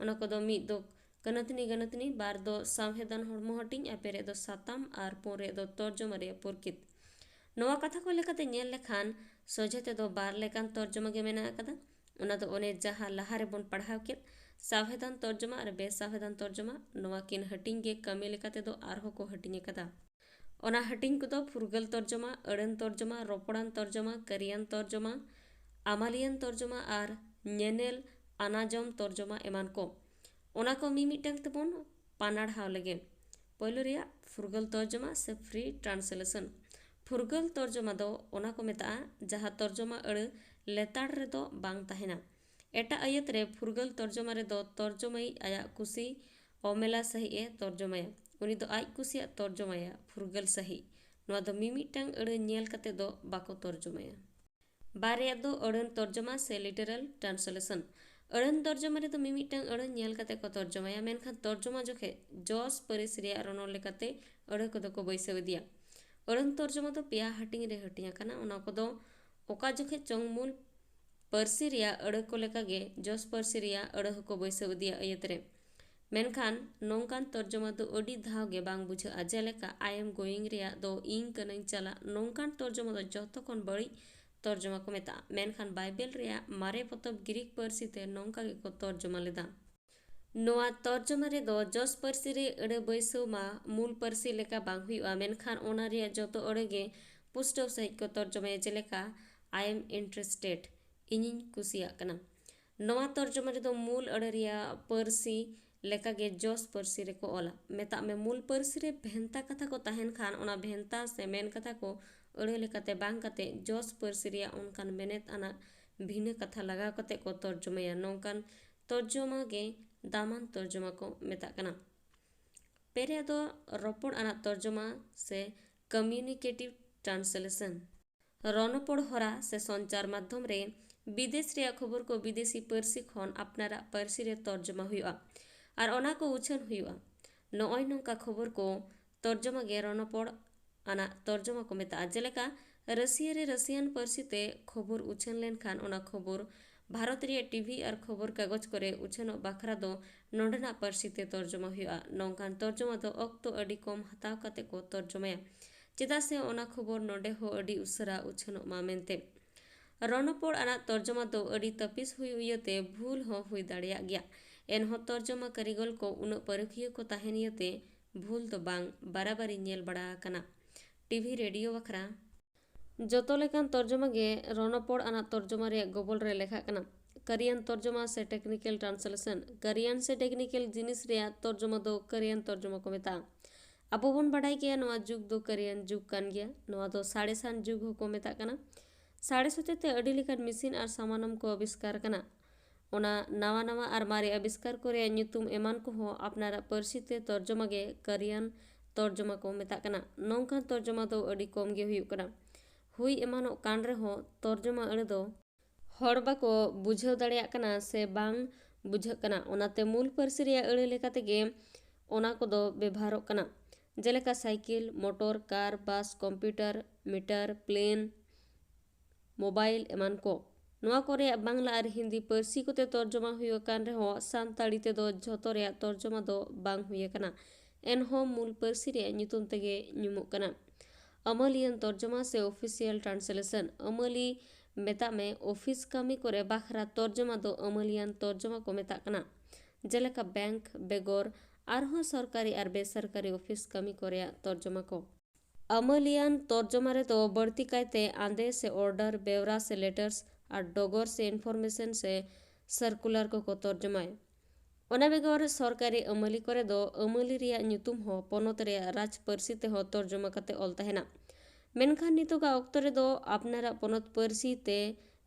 ᱚᱱᱟ ᱠᱚᱫᱚ ᱢᱤᱫ ᱫᱚ ᱠᱟᱹᱱᱟᱹᱛᱷᱱᱤ ᱜᱟᱹᱱᱟᱹᱛᱷᱱᱤ, ᱵᱟᱨ ᱫᱚ ᱥᱟᱶᱦᱮᱫᱟᱱ ᱦᱚᱲᱢᱚ ᱦᱟᱹᱴᱤᱧ, ᱟᱨ ᱯᱮ ᱨᱮᱭᱟᱜ ᱫᱚ ᱥᱟᱛᱟᱢ ᱟᱨ ᱯᱩᱱ ᱨᱮᱭᱟᱜ ᱫᱚ ᱛᱚᱨᱡᱚᱢᱟ ᱨᱮᱭᱟᱜ ᱯᱩᱨᱠᱤᱛ᱾ ᱱᱚᱣᱟ ᱠᱟᱛᱷᱟ ᱠᱚ ᱞᱮᱠᱟᱛᱮ ᱧᱮᱞ ᱞᱮᱠᱷᱟᱱ ᱥᱚᱡᱷᱮ ᱛᱮᱫᱚ ᱵᱟᱨ ᱞᱮᱠᱟᱱ ᱛᱚᱨᱡᱚᱢᱟ ᱜᱮ ᱢᱮᱱᱟᱜ ᱟᱠᱟᱫᱟ᱾ ᱚᱱᱟ ᱫᱚ ᱚᱱᱮ ᱡᱟᱦᱟᱸ ᱞᱟᱦᱟ ᱨᱮᱵᱚᱱ ᱯᱟᱲᱦᱟᱣ ᱠᱮᱫ, ᱥᱟᱶᱦᱮᱫᱟᱱ ᱛᱚᱨᱡᱚᱢᱟ ᱟᱨ ᱵᱮᱥᱟᱶᱦᱮᱫᱟᱱ ᱛᱚᱨᱡᱚᱢᱟ, ᱱᱚᱣᱟ ᱠᱤᱱ ᱦᱟᱹᱴᱤᱧ ᱜᱮ ᱠᱟᱹᱢᱤ ᱞᱮᱠᱟ ᱛᱮᱫᱚ ᱟᱨᱦᱚᱸ ᱠᱚ ᱦᱟᱹᱴᱤᱧ ᱟᱠᱟᱫᱟ᱾ ᱚᱱᱟ ᱦᱟᱹᱴᱤᱧ ᱠᱚᱫᱚ ᱯᱷᱩᱨᱜᱟᱹᱞ ᱛᱚᱨᱡᱚᱢᱟ, ᱟᱹᱲᱟᱹᱱ ᱛᱚᱨᱡᱚᱢᱟ, ᱨᱚᱯᱚᱲᱟᱱ ᱛᱚᱨᱡᱚᱢᱟ, ᱠᱟᱹᱨᱤᱭᱟᱱ ᱛᱚᱨᱡᱚᱢᱟ, ᱟᱢᱟᱞᱤᱭᱟᱱ ᱛᱚᱨᱡᱚᱢᱟ ᱟᱨ ᱧᱮᱱᱮᱞ ᱟᱱᱟᱡᱚᱢ ᱛᱚᱨᱡᱚᱢᱟ ᱮᱢᱟᱱ ᱠᱚ᱾ ᱚᱱᱟ ᱠᱚ ᱢᱤᱢᱤᱫᱴᱟᱝ ᱛᱮᱵᱚᱱ ᱯᱟᱱᱟᱲᱦᱟᱣ ᱞᱮᱜᱮ᱾ ᱯᱳᱭᱞᱳ ᱨᱮᱭᱟᱜ ᱯᱷᱩᱨᱜᱟᱹᱞ ᱛᱚᱨᱡᱚᱢᱟ ᱥᱮ free translation᱾ ᱯᱷᱩᱨᱜᱟᱹᱞ ᱛᱚᱨᱡᱚᱢᱟ ᱫᱚ ᱚᱱᱟ ᱠᱚ ᱢᱮᱛᱟᱜᱼᱟ, ᱡᱟᱦᱟᱸ ᱛᱚᱨᱡᱚᱢᱟ ᱟᱹᱲᱟᱹ ᱞᱮᱛᱟᱲ ᱨᱮᱫᱚ ᱵᱟᱝ ᱛᱟᱦᱮᱱᱟ᱾ ᱮᱴᱟᱜ ᱟᱹᱭᱟᱹᱛ ᱨᱮ ᱯᱷᱩᱨᱜᱟᱹᱞ ᱛᱚᱨᱡᱚᱢᱟ ᱨᱮᱫᱚ ᱛᱚᱨᱡᱚᱢᱟᱭᱤᱡ ᱟᱭᱟᱜ ᱠᱩᱥᱤ ᱚᱢᱮᱞᱟ ᱥᱟᱹᱦᱤᱡ ᱮ ᱛᱚᱨᱡᱚᱢᱟᱭᱟ᱾ ᱩᱱᱤ ᱫᱚ ᱟᱡ ᱠᱩᱥᱤᱭᱟᱜ ᱛᱚᱨᱡᱚᱢᱟᱭᱟ, ᱯᱷᱩᱨᱜᱟᱹᱞ ᱥᱟᱹᱦᱤᱡ᱾ ᱱᱚᱣᱟ ᱫᱚ ᱢᱤᱢᱤᱫᱴᱟᱝ ᱟᱹᱲᱟᱹ ᱧᱮᱞ ᱠᱟᱛᱮ ᱫᱚ ᱵᱟᱠᱚ ᱛᱚᱨᱡᱚᱢᱟᱭᱟ᱾ ᱵᱟᱨᱭᱟ ᱫᱚ ᱟᱹᱲᱟᱹᱱ ᱛᱚᱨᱡᱚᱢᱟ ᱥᱮ literal translation᱾ ᱟᱹᱲᱟᱹᱱ ᱛᱚᱨᱡᱚᱢᱟ ᱨᱮᱫᱚ ᱢᱤᱢᱤᱫᱴᱟᱝ ᱟᱹᱲᱟᱹ ᱧᱮᱞ ᱠᱟᱛᱮ ᱠᱚ ᱛᱚᱨᱡᱚᱢᱟᱭᱟ, ᱢᱮᱱᱠᱷᱟᱱ ᱛᱚᱨᱡᱚᱢᱟ ᱡᱚᱠᱷᱮᱡ ᱡᱚᱥ ᱯᱟᱹᱨᱤᱥ ᱨᱮᱭᱟᱜ ᱨᱚᱱᱚᱲ ᱞᱮᱠᱟᱛᱮ ᱟᱹᱲᱟᱹ ᱠᱚᱫᱚ ᱠᱚ ᱵᱟᱹᱭᱥᱟᱹᱣ ᱤᱫᱤᱭᱟ᱾ ᱟᱹᱲᱟᱹᱱ ᱛᱚᱨᱡᱚᱢᱟ ᱫᱚ ᱯᱮᱭᱟ ᱦᱟᱹᱴᱤᱧ ᱨᱮ ᱦᱟᱹᱴᱤᱧ ᱟᱠᱟᱱᱟ, ᱚᱱᱟ ᱠᱚᱫᱚ ᱚᱠᱟ ᱡᱚᱠᱷᱮᱡ ᱪᱚᱝ ᱢᱩᱞ ᱯᱟᱹᱨᱥᱤ ᱨᱮᱭᱟᱜ ᱟᱹᱲᱟᱹ ᱠᱚ ᱞᱮᱠᱟᱜᱮ ᱡᱚᱥ ᱯᱟᱹᱨᱥᱤ ᱨᱮᱭᱟᱜ ᱟᱹᱲᱟᱹ ᱦᱚᱸᱠᱚ ᱵᱟᱹᱭᱥᱟᱹᱣ ᱤᱫᱤᱭᱟ ᱟᱹᱭᱟᱹᱛ ᱨᱮ᱾ ᱢᱮᱱᱠᱷᱟᱱ ᱱᱚᱝᱠᱟᱱ ᱛᱚᱨᱡᱚᱢᱟ ᱫᱚ ᱟᱹᱰᱤ ᱫᱷᱟᱣ ᱜᱮ ᱵᱟᱝ ᱵᱩᱡᱷᱟᱹᱜᱼᱟ, ᱡᱮᱞᱮᱠᱟ I am going ᱨᱮᱭᱟᱜ ᱫᱚ ᱤᱧ ᱠᱟᱹᱱᱟᱹᱧ ᱪᱟᱞᱟᱜ᱾ ᱱᱚᱝᱠᱟᱱ ᱛᱚᱨᱡᱚᱢᱟ ᱫᱚ ᱡᱚᱛᱚ ᱠᱷᱚᱱ ᱵᱟᱹᱲᱤᱡ ᱛᱚᱨᱡᱚᱢᱟ ᱠᱚ ᱢᱮᱛᱟᱜᱼᱟ᱾ ᱢᱮᱱᱠᱷᱟᱱ ᱵᱟᱭᱵᱮᱞ ᱨᱮᱭᱟᱜ ᱢᱟᱨᱮ ᱯᱚᱛᱚᱵ ᱜᱨᱤᱠ ᱯᱟᱹᱨᱥᱤ ᱛᱮ ᱱᱚᱝᱠᱟ ᱜᱮᱠᱚ ᱛᱚᱨᱡᱚᱢᱟ ᱞᱮᱫᱟ᱾ ᱱᱚᱣᱟ ᱛᱚᱨᱡᱚᱢᱟ ᱨᱮᱫᱚ ᱡᱚᱥ ᱯᱟᱹᱨᱥᱤ ᱨᱮ ᱟᱹᱲᱟᱹ ᱵᱟᱹᱭᱥᱟᱹᱣ ᱢᱟ ᱢᱩᱞ ᱯᱟᱹᱨᱥᱤ ᱞᱮᱠᱟ ᱵᱟᱝ ᱦᱩᱭᱩᱜᱼᱟ, ᱢᱮᱱᱠᱷᱟᱱ ᱚᱱᱟ ᱨᱮᱭᱟᱜ ᱡᱚᱛᱚ ᱟᱹᱲᱟᱹ ᱜᱮ ᱯᱩᱥᱴᱟᱹᱣ ᱥᱟᱹᱦᱤᱡ ᱠᱚ ᱛᱚᱨᱡᱚᱢᱟᱭᱟ, ᱡᱮᱞᱮᱠᱟ I am interested, ᱤᱧᱤᱧ ᱠᱩᱥᱤᱭᱟᱜ ᱠᱟᱱᱟ᱾ ᱱᱚᱣᱟ ᱛᱚᱨᱡᱚᱢᱟ ᱨᱮᱫᱚ ᱢᱩᱞ ᱟᱹᱲᱟᱹ ᱨᱮᱭᱟᱜ ᱯᱟᱹᱨᱥᱤ ᱞᱮᱠᱟᱜᱮ ᱡᱚᱥ ᱯᱟᱹᱨᱥᱤ ᱨᱮᱠᱚ ᱚᱞᱟ᱾ ᱢᱮᱛᱟᱜ ᱢᱮ, ᱢᱩᱞ ᱯᱟᱹᱨᱥᱤ ᱨᱮ ᱵᱷᱮᱱᱛᱟ ᱠᱟᱛᱷᱟ ᱠᱚ ᱛᱟᱦᱮᱱ ᱠᱷᱟᱱ, ᱚᱱᱟ ᱵᱷᱮᱱᱛᱟ ᱥᱮ ᱢᱮᱱ ᱠᱟᱛᱷᱟ ᱠᱚ ᱟᱹᱲᱟᱹ ᱞᱮᱠᱟᱛᱮ ᱵᱟᱝ ᱠᱟᱛᱮ ᱡᱚᱥ ᱯᱟᱹᱨᱥᱤ ᱨᱮᱭᱟᱜ ᱚᱱᱠᱟᱱ ᱢᱮᱱᱮᱛ ᱟᱱᱟᱜ ᱵᱷᱤᱱᱟᱹ ᱠᱟᱛᱷᱟ ᱞᱟᱜᱟᱣ ᱠᱟᱛᱮ ᱠᱚ ᱛᱚᱨᱡᱚᱢᱟᱭᱟ᱾ ᱱᱚᱝᱠᱟᱱ ᱛᱚᱨᱡᱚᱢᱟ ᱜᱮ ᱫᱟᱢᱟᱱ ᱛᱚᱨᱡᱚᱢᱟ ᱠᱚ ᱢᱮᱛᱟᱜ ᱠᱟᱱᱟ᱾ ᱯᱮᱨᱮᱭᱟ ᱫᱚ ᱨᱚᱯᱚᱲ ᱟᱱᱟᱜ ᱛᱚᱨᱡᱚᱢᱟ ᱥᱮ communicative translation᱾ ᱨᱚᱱᱚᱯᱚᱲ ᱦᱚᱨᱟ ᱥᱮ ᱥᱚᱧᱪᱟᱨ ᱢᱟᱫᱽᱫᱷᱚᱢ ᱨᱮ ᱵᱤᱫᱮᱥ ᱨᱮᱭᱟᱜ ᱠᱷᱚᱵᱚᱨ ᱠᱚ ᱵᱤᱫᱮᱥᱤ ᱯᱟᱹᱨᱥᱤ ᱠᱷᱚᱱ ᱟᱯᱱᱟᱨᱟᱜ ᱯᱟᱹᱨᱥᱤ ᱨᱮ ᱛᱚᱨᱡᱚᱢᱟ ᱦᱩᱭᱩᱜᱼᱟ ᱟᱨ ᱚᱱᱟ ᱠᱚ ᱩᱪᱷᱟᱹᱱ ᱦᱩᱭᱩᱜᱼᱟ᱾ ᱱᱚᱜᱼᱚᱭ ᱱᱚᱝᱠᱟ ᱠᱷᱚᱵᱚᱨ ᱠᱚ ᱛᱚᱨᱡᱚᱢᱟ ᱜᱮ ᱨᱚᱱᱚᱯᱚᱲ ᱟᱱᱟᱜ ᱛᱚᱨᱡᱚᱢᱟ ᱠᱚ ᱢᱮᱛᱟᱜᱼᱟ᱾ ᱡᱮᱞᱮᱠᱟ, ᱨᱟᱹᱥᱤᱭᱟ ᱨᱮ ᱨᱟᱹᱥᱤᱭᱟᱱ ᱯᱟᱹᱨᱥᱤ ᱛᱮ ᱠᱷᱚᱵᱚᱨ ᱩᱪᱷᱟᱹᱱ ᱞᱮᱱᱠᱷᱟᱱ ᱚᱱᱟ ᱠᱷᱚᱵᱚᱨ ᱵᱷᱟᱨᱚᱛ ᱨᱮᱭᱟᱜ ᱴᱤᱵᱷᱤ ᱟᱨ ᱠᱷᱚᱵᱚᱨ ᱠᱟᱜᱚᱡᱽ ᱠᱚᱨᱮ ᱩᱪᱷᱟᱹᱱᱚᱜ ᱵᱟᱠᱷᱨᱟ ᱫᱚ ᱱᱚᱰᱮᱱᱟᱜ ᱯᱟᱹᱨᱥᱤ ᱛᱮ ᱛᱚᱨᱡᱚᱢᱟ ᱦᱩᱭᱩᱜᱼᱟ᱾ ᱱᱚᱝᱠᱟᱱ ᱛᱚᱨᱡᱚᱢᱟ ᱫᱚ ᱚᱠᱛᱚ ᱟᱹᱰᱤ ᱠᱚᱢ ᱦᱟᱛᱟᱣ ᱠᱟᱛᱮ ᱠᱚ ᱛᱚᱨᱡᱚᱢᱟᱭᱟ, ᱪᱮᱫᱟᱜ ᱥᱮ ᱚᱱᱟ ᱠᱷᱚᱵᱚᱨ ᱱᱚᱰᱮ ᱦᱚᱸ ᱟᱹᱰᱤ ᱩᱥᱟᱹᱨᱟ ᱩᱪᱷᱟᱹᱱᱚᱜ ᱢᱟ ᱢᱮᱱᱛᱮ᱾ ᱨᱚᱱᱚᱯᱚᱲ ᱟᱱᱟᱜ ᱛᱚᱨᱡᱚᱢᱟ ᱫᱚ ᱟᱹᱰᱤ ᱛᱟᱹᱯᱤᱥ ᱦᱩᱭᱩᱜ ᱤᱭᱟᱹᱛᱮ ᱵᱷᱩᱞ ᱦᱚᱸ ᱦᱩᱭ ᱫᱟᱲᱮᱭᱟᱜ ᱜᱮᱭᱟ᱾ ᱮᱱᱦᱚᱸ ᱛᱚᱨᱡᱚᱢᱟ ᱠᱟᱹᱨᱤᱜᱚᱞ ᱠᱚ ᱩᱱᱟᱹᱜ ᱯᱟᱹᱨᱩᱠᱷᱤᱭᱟᱹ ᱠᱚ ᱛᱟᱦᱮᱱ ᱤᱭᱟᱹᱛᱮ ᱵᱷᱩᱞ ᱫᱚ ᱵᱟᱝ, ᱵᱟᱨᱟᱵᱟᱨᱤ ᱧᱮᱞ ᱵᱟᱲᱟ ᱟᱠᱟᱱᱟ᱾ ᱴᱤᱵᱷᱤ ᱨᱮᱰᱤᱭᱳ ᱵᱟᱠᱷᱨᱟ᱾ ᱡᱚᱛᱚ ᱞᱮᱠᱟᱱ ᱛᱚᱨᱡᱚᱢᱟ ᱜᱮ ᱨᱚᱱᱚᱯᱚᱲ ᱟᱱᱟᱜ ᱛᱚᱨᱡᱚᱢᱟ ᱨᱮᱭᱟᱜ ᱜᱚᱵᱚᱞ ᱨᱮ ᱞᱮᱠᱷᱟᱜ ᱠᱟᱱᱟ᱾ ᱠᱟᱹᱨᱤᱭᱟᱱ ᱛᱚᱨᱡᱚᱢᱟ ᱥᱮ technical translation᱾ ᱠᱟᱹᱨᱤᱭᱟᱱ ᱥᱮ technical ᱡᱤᱱᱤᱥ ᱨᱮᱭᱟᱜ ᱛᱚᱨᱡᱚᱢᱟ ᱫᱚ ᱠᱟᱹᱨᱤᱭᱟᱱ ᱛᱚᱨᱡᱚᱢᱟ ᱠᱚ ᱢᱮᱛᱟᱜᱼᱟ᱾ ᱟᱵᱚ ᱵᱚᱱ ᱵᱟᱰᱟᱭ ᱜᱮᱭᱟ, ᱱᱚᱣᱟ ᱡᱩᱜᱽ ᱫᱚ ᱠᱟᱹᱨᱤᱭᱟᱱ ᱡᱩᱜᱽ ᱠᱟᱱ ᱜᱮᱭᱟ᱾ ᱱᱚᱣᱟ ᱫᱚ ᱥᱟᱬᱮᱥᱟᱱ ᱡᱩᱜᱽ ᱦᱚᱸᱠᱚ ᱢᱮᱛᱟᱜ ᱠᱟᱱᱟ᱾ ᱥᱟᱬᱮᱥ ᱦᱚᱛᱮᱛᱮ ᱟᱹᱰᱤ ᱞᱮᱠᱟᱱ ᱢᱮᱥᱤᱱ ᱟᱨ ᱥᱟᱢᱟᱱᱚᱢ ᱠᱚ ᱟᱵᱤᱥᱠᱟᱨ ᱠᱟᱱᱟ᱾ ᱚᱱᱟ ᱱᱟᱣᱟ ᱱᱟᱣᱟ ᱟᱨ ᱢᱟᱨᱮ ᱟᱵᱤᱥᱠᱟᱨ ᱠᱚ ᱨᱮᱭᱟᱜ ᱧᱩᱛᱩᱢ ᱮᱢᱟᱱ ᱠᱚᱦᱚᱸ ᱟᱯᱱᱟᱨᱟᱜ ᱯᱟᱹᱨᱥᱤ ᱛᱮ ᱛᱚᱨᱡᱚᱢᱟ ᱜᱮ ᱠᱟᱹᱨᱤᱭᱟᱱ ᱛᱚᱨᱡᱚᱢᱟ ᱠᱚ ᱢᱮᱛᱟᱜ ᱠᱟᱱᱟ᱾ ᱱᱚᱝᱠᱟᱱ ᱛᱚᱨᱡᱚᱢᱟ ᱫᱚ ᱟᱹᱰᱤ ᱠᱚᱢ ᱜᱮ ᱦᱩᱭᱩᱜ ᱠᱟᱱᱟ᱾ ᱦᱩᱭ ᱮᱢᱟᱱᱚᱜ ᱠᱟᱱ ᱨᱮᱦᱚᱸ, ᱛᱚᱨᱡᱚᱢᱟ ᱟᱹᱲᱟᱹ ᱫᱚ ᱦᱚᱲ ᱵᱟᱠᱚ ᱵᱩᱡᱷᱟᱹᱣ ᱫᱟᱲᱮᱭᱟᱜ ᱠᱟᱱᱟ ᱥᱮ ᱵᱟᱝ ᱵᱩᱡᱷᱟᱹᱜ ᱠᱟᱱᱟ, ᱚᱱᱟᱛᱮ ᱢᱩᱞ ᱯᱟᱹᱨᱥᱤ ᱨᱮᱭᱟᱜ ᱟᱹᱲᱟᱹ ᱞᱮᱠᱟ ᱛᱮᱜᱮ ᱚᱱᱟ ᱠᱚᱫᱚ ᱵᱮᱵᱷᱟᱨᱚᱜ ᱠᱟᱱᱟ᱾ ᱡᱮᱞᱮᱠᱟ ᱥᱟᱭᱠᱮᱞ, ᱢᱚᱴᱚᱨ, ᱠᱟᱨ, ᱵᱟᱥ, ᱠᱚᱢᱯᱤᱭᱩᱴᱟᱨ, ᱢᱤᱴᱟᱨ, ᱯᱞᱮᱱ, ᱢᱳᱵᱟᱭᱤᱞ ᱮᱢᱟᱱ ᱠᱚ᱾ ᱱᱚᱣᱟ ᱠᱚ ᱨᱮᱭᱟᱜ ᱵᱟᱝᱞᱟ ᱟᱨ ᱦᱤᱱᱫᱤ ᱯᱟᱹᱨᱥᱤ ᱠᱚᱛᱮ ᱛᱚᱨᱡᱚᱢᱟ ᱦᱩᱭ ᱟᱠᱟᱱ ᱨᱮᱦᱚᱸ, ᱥᱟᱱᱛᱟᱲᱤ ᱛᱮᱫᱚ ᱡᱷᱚᱛᱚ ᱨᱮᱭᱟᱜ ᱛᱚᱨᱡᱚᱢᱟ ᱫᱚ ᱵᱟᱝ ᱦᱩᱭ ᱟᱠᱟᱱᱟ᱾ ᱮᱱᱦᱚᱸ ᱢᱩᱞ ᱯᱟᱹᱨᱥᱤ ᱨᱮᱭᱟᱜ ᱧᱩᱛᱩᱢ ᱛᱮᱜᱮ ᱧᱩᱢᱩᱜ ᱠᱟᱱᱟ᱾ ᱟᱹᱢᱟᱹᱞᱤᱭᱟᱱ ᱛᱚᱨᱡᱚᱢᱟ ᱥᱮ official translation᱾ ᱟᱹᱢᱟᱹᱞᱤ ᱢᱮᱛᱟᱜ ᱢᱮ, ᱚᱯᱷᱤᱥ ᱠᱟᱹᱢᱤ ᱠᱚᱨᱮ ᱵᱟᱠᱷᱨᱟ ᱛᱚᱨᱡᱚᱢᱟ ᱫᱚ ᱟᱹᱢᱟᱹᱞᱤᱭᱟᱱ ᱛᱚᱨᱡᱚᱢᱟ ᱠᱚ ᱢᱮᱛᱟᱜ ᱠᱟᱱᱟ, ᱡᱮᱞᱮᱠᱟ ᱵᱮᱝᱠ ᱵᱮᱜᱚᱨ ᱟᱨᱦᱚᱸ ᱥᱚᱨᱠᱟᱨᱤ ᱟᱨ ᱵᱮᱥᱚᱨᱠᱟᱨᱤ ᱚᱯᱷᱤᱥ ᱠᱟᱹᱢᱤ ᱠᱚ ᱨᱮᱭᱟᱜ ᱛᱚᱨᱡᱚᱢᱟ ᱠᱚ᱾ ᱟᱹᱢᱟᱹᱞᱤᱭᱟᱱ ᱛᱚᱨᱡᱚᱢᱟ ᱨᱮᱫᱚ ᱵᱟᱹᱲᱛᱤ ᱠᱟᱭᱛᱮ ᱟᱸᱫᱮ ᱥᱮ ᱚᱨᱰᱟᱨ, ᱵᱮᱣᱨᱟ ᱥᱮ ᱞᱮᱴᱟᱨᱥ ᱟᱨ ᱰᱚᱜᱚᱨ ᱥᱮ ᱤᱱᱯᱷᱚᱨᱢᱮᱥᱚᱱ ᱥᱮ ᱥᱟᱨᱠᱩᱞᱟᱨ ᱠᱚᱠᱚ ᱛᱚᱨᱡᱚᱢᱟᱭᱟ᱾ ᱚᱱᱟ ᱵᱮᱜᱚᱨ ᱥᱚᱨᱠᱟᱨᱤ ᱟᱹᱢᱟᱹᱞᱤ ᱠᱚᱨᱮ ᱫᱚ ᱟᱹᱢᱟᱹᱞᱤ ᱨᱮᱭᱟᱜ ᱧᱩᱛᱩᱢ ᱦᱚᱸ ᱯᱚᱱᱚᱛ ᱨᱮᱭᱟᱜ ᱨᱟᱡᱽ ᱯᱟᱹᱨᱥᱤ ᱛᱮᱦᱚᱸ ᱛᱚᱨᱡᱚᱢᱟ ᱠᱟᱛᱮ ᱚᱞ ᱛᱟᱦᱮᱱᱟ᱾ ᱢᱮᱱᱠᱷᱟᱱ ᱱᱤᱛᱚᱜᱟᱜ ᱚᱠᱛᱚ ᱨᱮᱫᱚ ᱟᱯᱱᱟᱨᱟᱜ ᱯᱚᱱᱚᱛ ᱯᱟᱹᱨᱥᱤ ᱛᱮ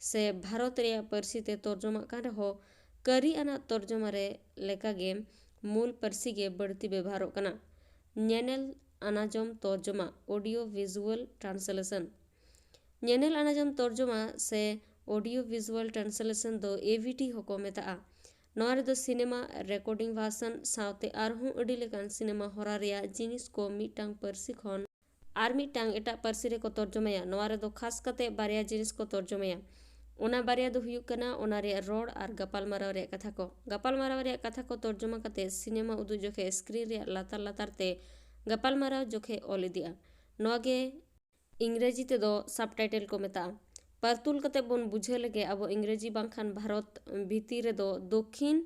ᱥᱮ ᱵᱷᱟᱨᱚᱛ ᱨᱮᱭᱟᱜ ᱯᱟᱹᱨᱥᱤ ᱛᱮ ᱛᱚᱨᱡᱚᱢᱟᱜ ᱠᱟᱱ ᱨᱮᱦᱚᱸ, ᱠᱟᱹᱨᱤ ᱟᱱᱟᱜ ᱛᱚᱨᱡᱚᱢᱟ ᱨᱮ ᱞᱮᱠᱟᱜᱮ ᱢᱩᱞ ᱯᱟᱹᱨᱥᱤ ᱜᱮ ᱵᱟᱹᱲᱛᱤ ᱵᱮᱵᱷᱟᱨᱚᱜ ᱠᱟᱱᱟ᱾ ᱧᱮᱱᱮᱞ ᱟᱱᱟᱡᱚᱢ ᱛᱚᱨᱡᱚᱢᱟ, audio visual translation᱾ ᱧᱮᱱᱮᱞ ᱟᱱᱟᱡᱚᱢ ᱛᱚᱨᱡᱚᱢᱟ ᱥᱮ audio visual translation ᱫᱚ AVT ᱦᱚᱸᱠᱚ ᱢᱮᱛᱟᱜᱼᱟ᱾ ᱱᱚᱣᱟ ᱨᱮᱫᱚ ᱥᱤᱱᱮᱢᱟ, recording version ᱥᱟᱶᱛᱮ ᱟᱨᱦᱚᱸ ᱟᱹᱰᱤ ᱞᱮᱠᱟᱱ ᱥᱤᱱᱮᱢᱟ ᱦᱚᱨᱟ ᱨᱮᱭᱟᱜ ᱡᱤᱱᱤᱥ ᱠᱚ ᱢᱤᱫᱴᱟᱝ ᱯᱟᱹᱨᱥᱤ ᱠᱷᱚᱱ ᱟᱨ ᱢᱤᱫᱴᱟᱝ ᱮᱴᱟᱜ ᱯᱟᱹᱨᱥᱤ ᱨᱮᱠᱚ ᱛᱚᱨᱡᱚᱢᱟᱭᱟ᱾ ᱱᱚᱣᱟ ᱨᱮᱫᱚ ᱠᱷᱟᱥ ᱠᱟᱛᱮ ᱵᱟᱨᱭᱟ ᱡᱤᱱᱤᱥ ᱠᱚ ᱛᱚᱨᱡᱚᱢᱟᱭᱟ᱾ ᱚᱱᱟ ᱵᱟᱨᱭᱟ ᱫᱚ ᱦᱩᱭᱩᱜ ᱠᱟᱱᱟ ᱚᱱᱟ ᱨᱮᱭᱟᱜ ᱨᱚᱲ ᱟᱨ ᱜᱟᱯᱟᱞᱢᱟᱨᱟᱣ ᱨᱮᱭᱟᱜ ᱠᱟᱛᱷᱟ ᱠᱚ᱾ ᱜᱟᱯᱟᱞᱢᱟᱨᱟᱣ ᱨᱮᱭᱟᱜ ᱠᱟᱛᱷᱟ ᱠᱚ ᱛᱚᱨᱡᱚᱢᱟ ᱠᱟᱛᱮ ᱥᱤᱱᱮᱢᱟ ᱩᱫᱩᱜ ᱡᱚᱠᱷᱮᱡ screen ᱨᱮᱭᱟᱜ ᱞᱟᱛᱟᱨ ᱞᱟᱛᱟᱨ ᱛᱮ ᱜᱟᱯᱟᱞᱢᱟᱨᱟᱣ ᱡᱚᱠᱷᱮᱡ ᱚᱞ ᱤᱫᱤᱜᱼᱟ᱾ ᱱᱚᱣᱟ ᱜᱮ ᱤᱝᱨᱮᱡᱤ ᱛᱮᱫᱚ subtitle ᱠᱚ ᱢᱮᱛᱟᱜᱼᱟ᱾ ᱯᱟᱨᱛᱩᱞ ᱠᱟᱛᱮ ᱵᱚᱱ ᱵᱩᱡᱷᱟᱹᱣ ᱞᱮᱜᱮ, ᱟᱵᱚ ᱤᱝᱨᱮᱡᱤ ᱵᱟᱝᱠᱷᱟᱱ ᱵᱷᱟᱨᱚᱛ ᱵᱷᱤᱛᱤᱨ ᱨᱮᱫᱚ ᱫᱚᱠᱠᱷᱤᱱ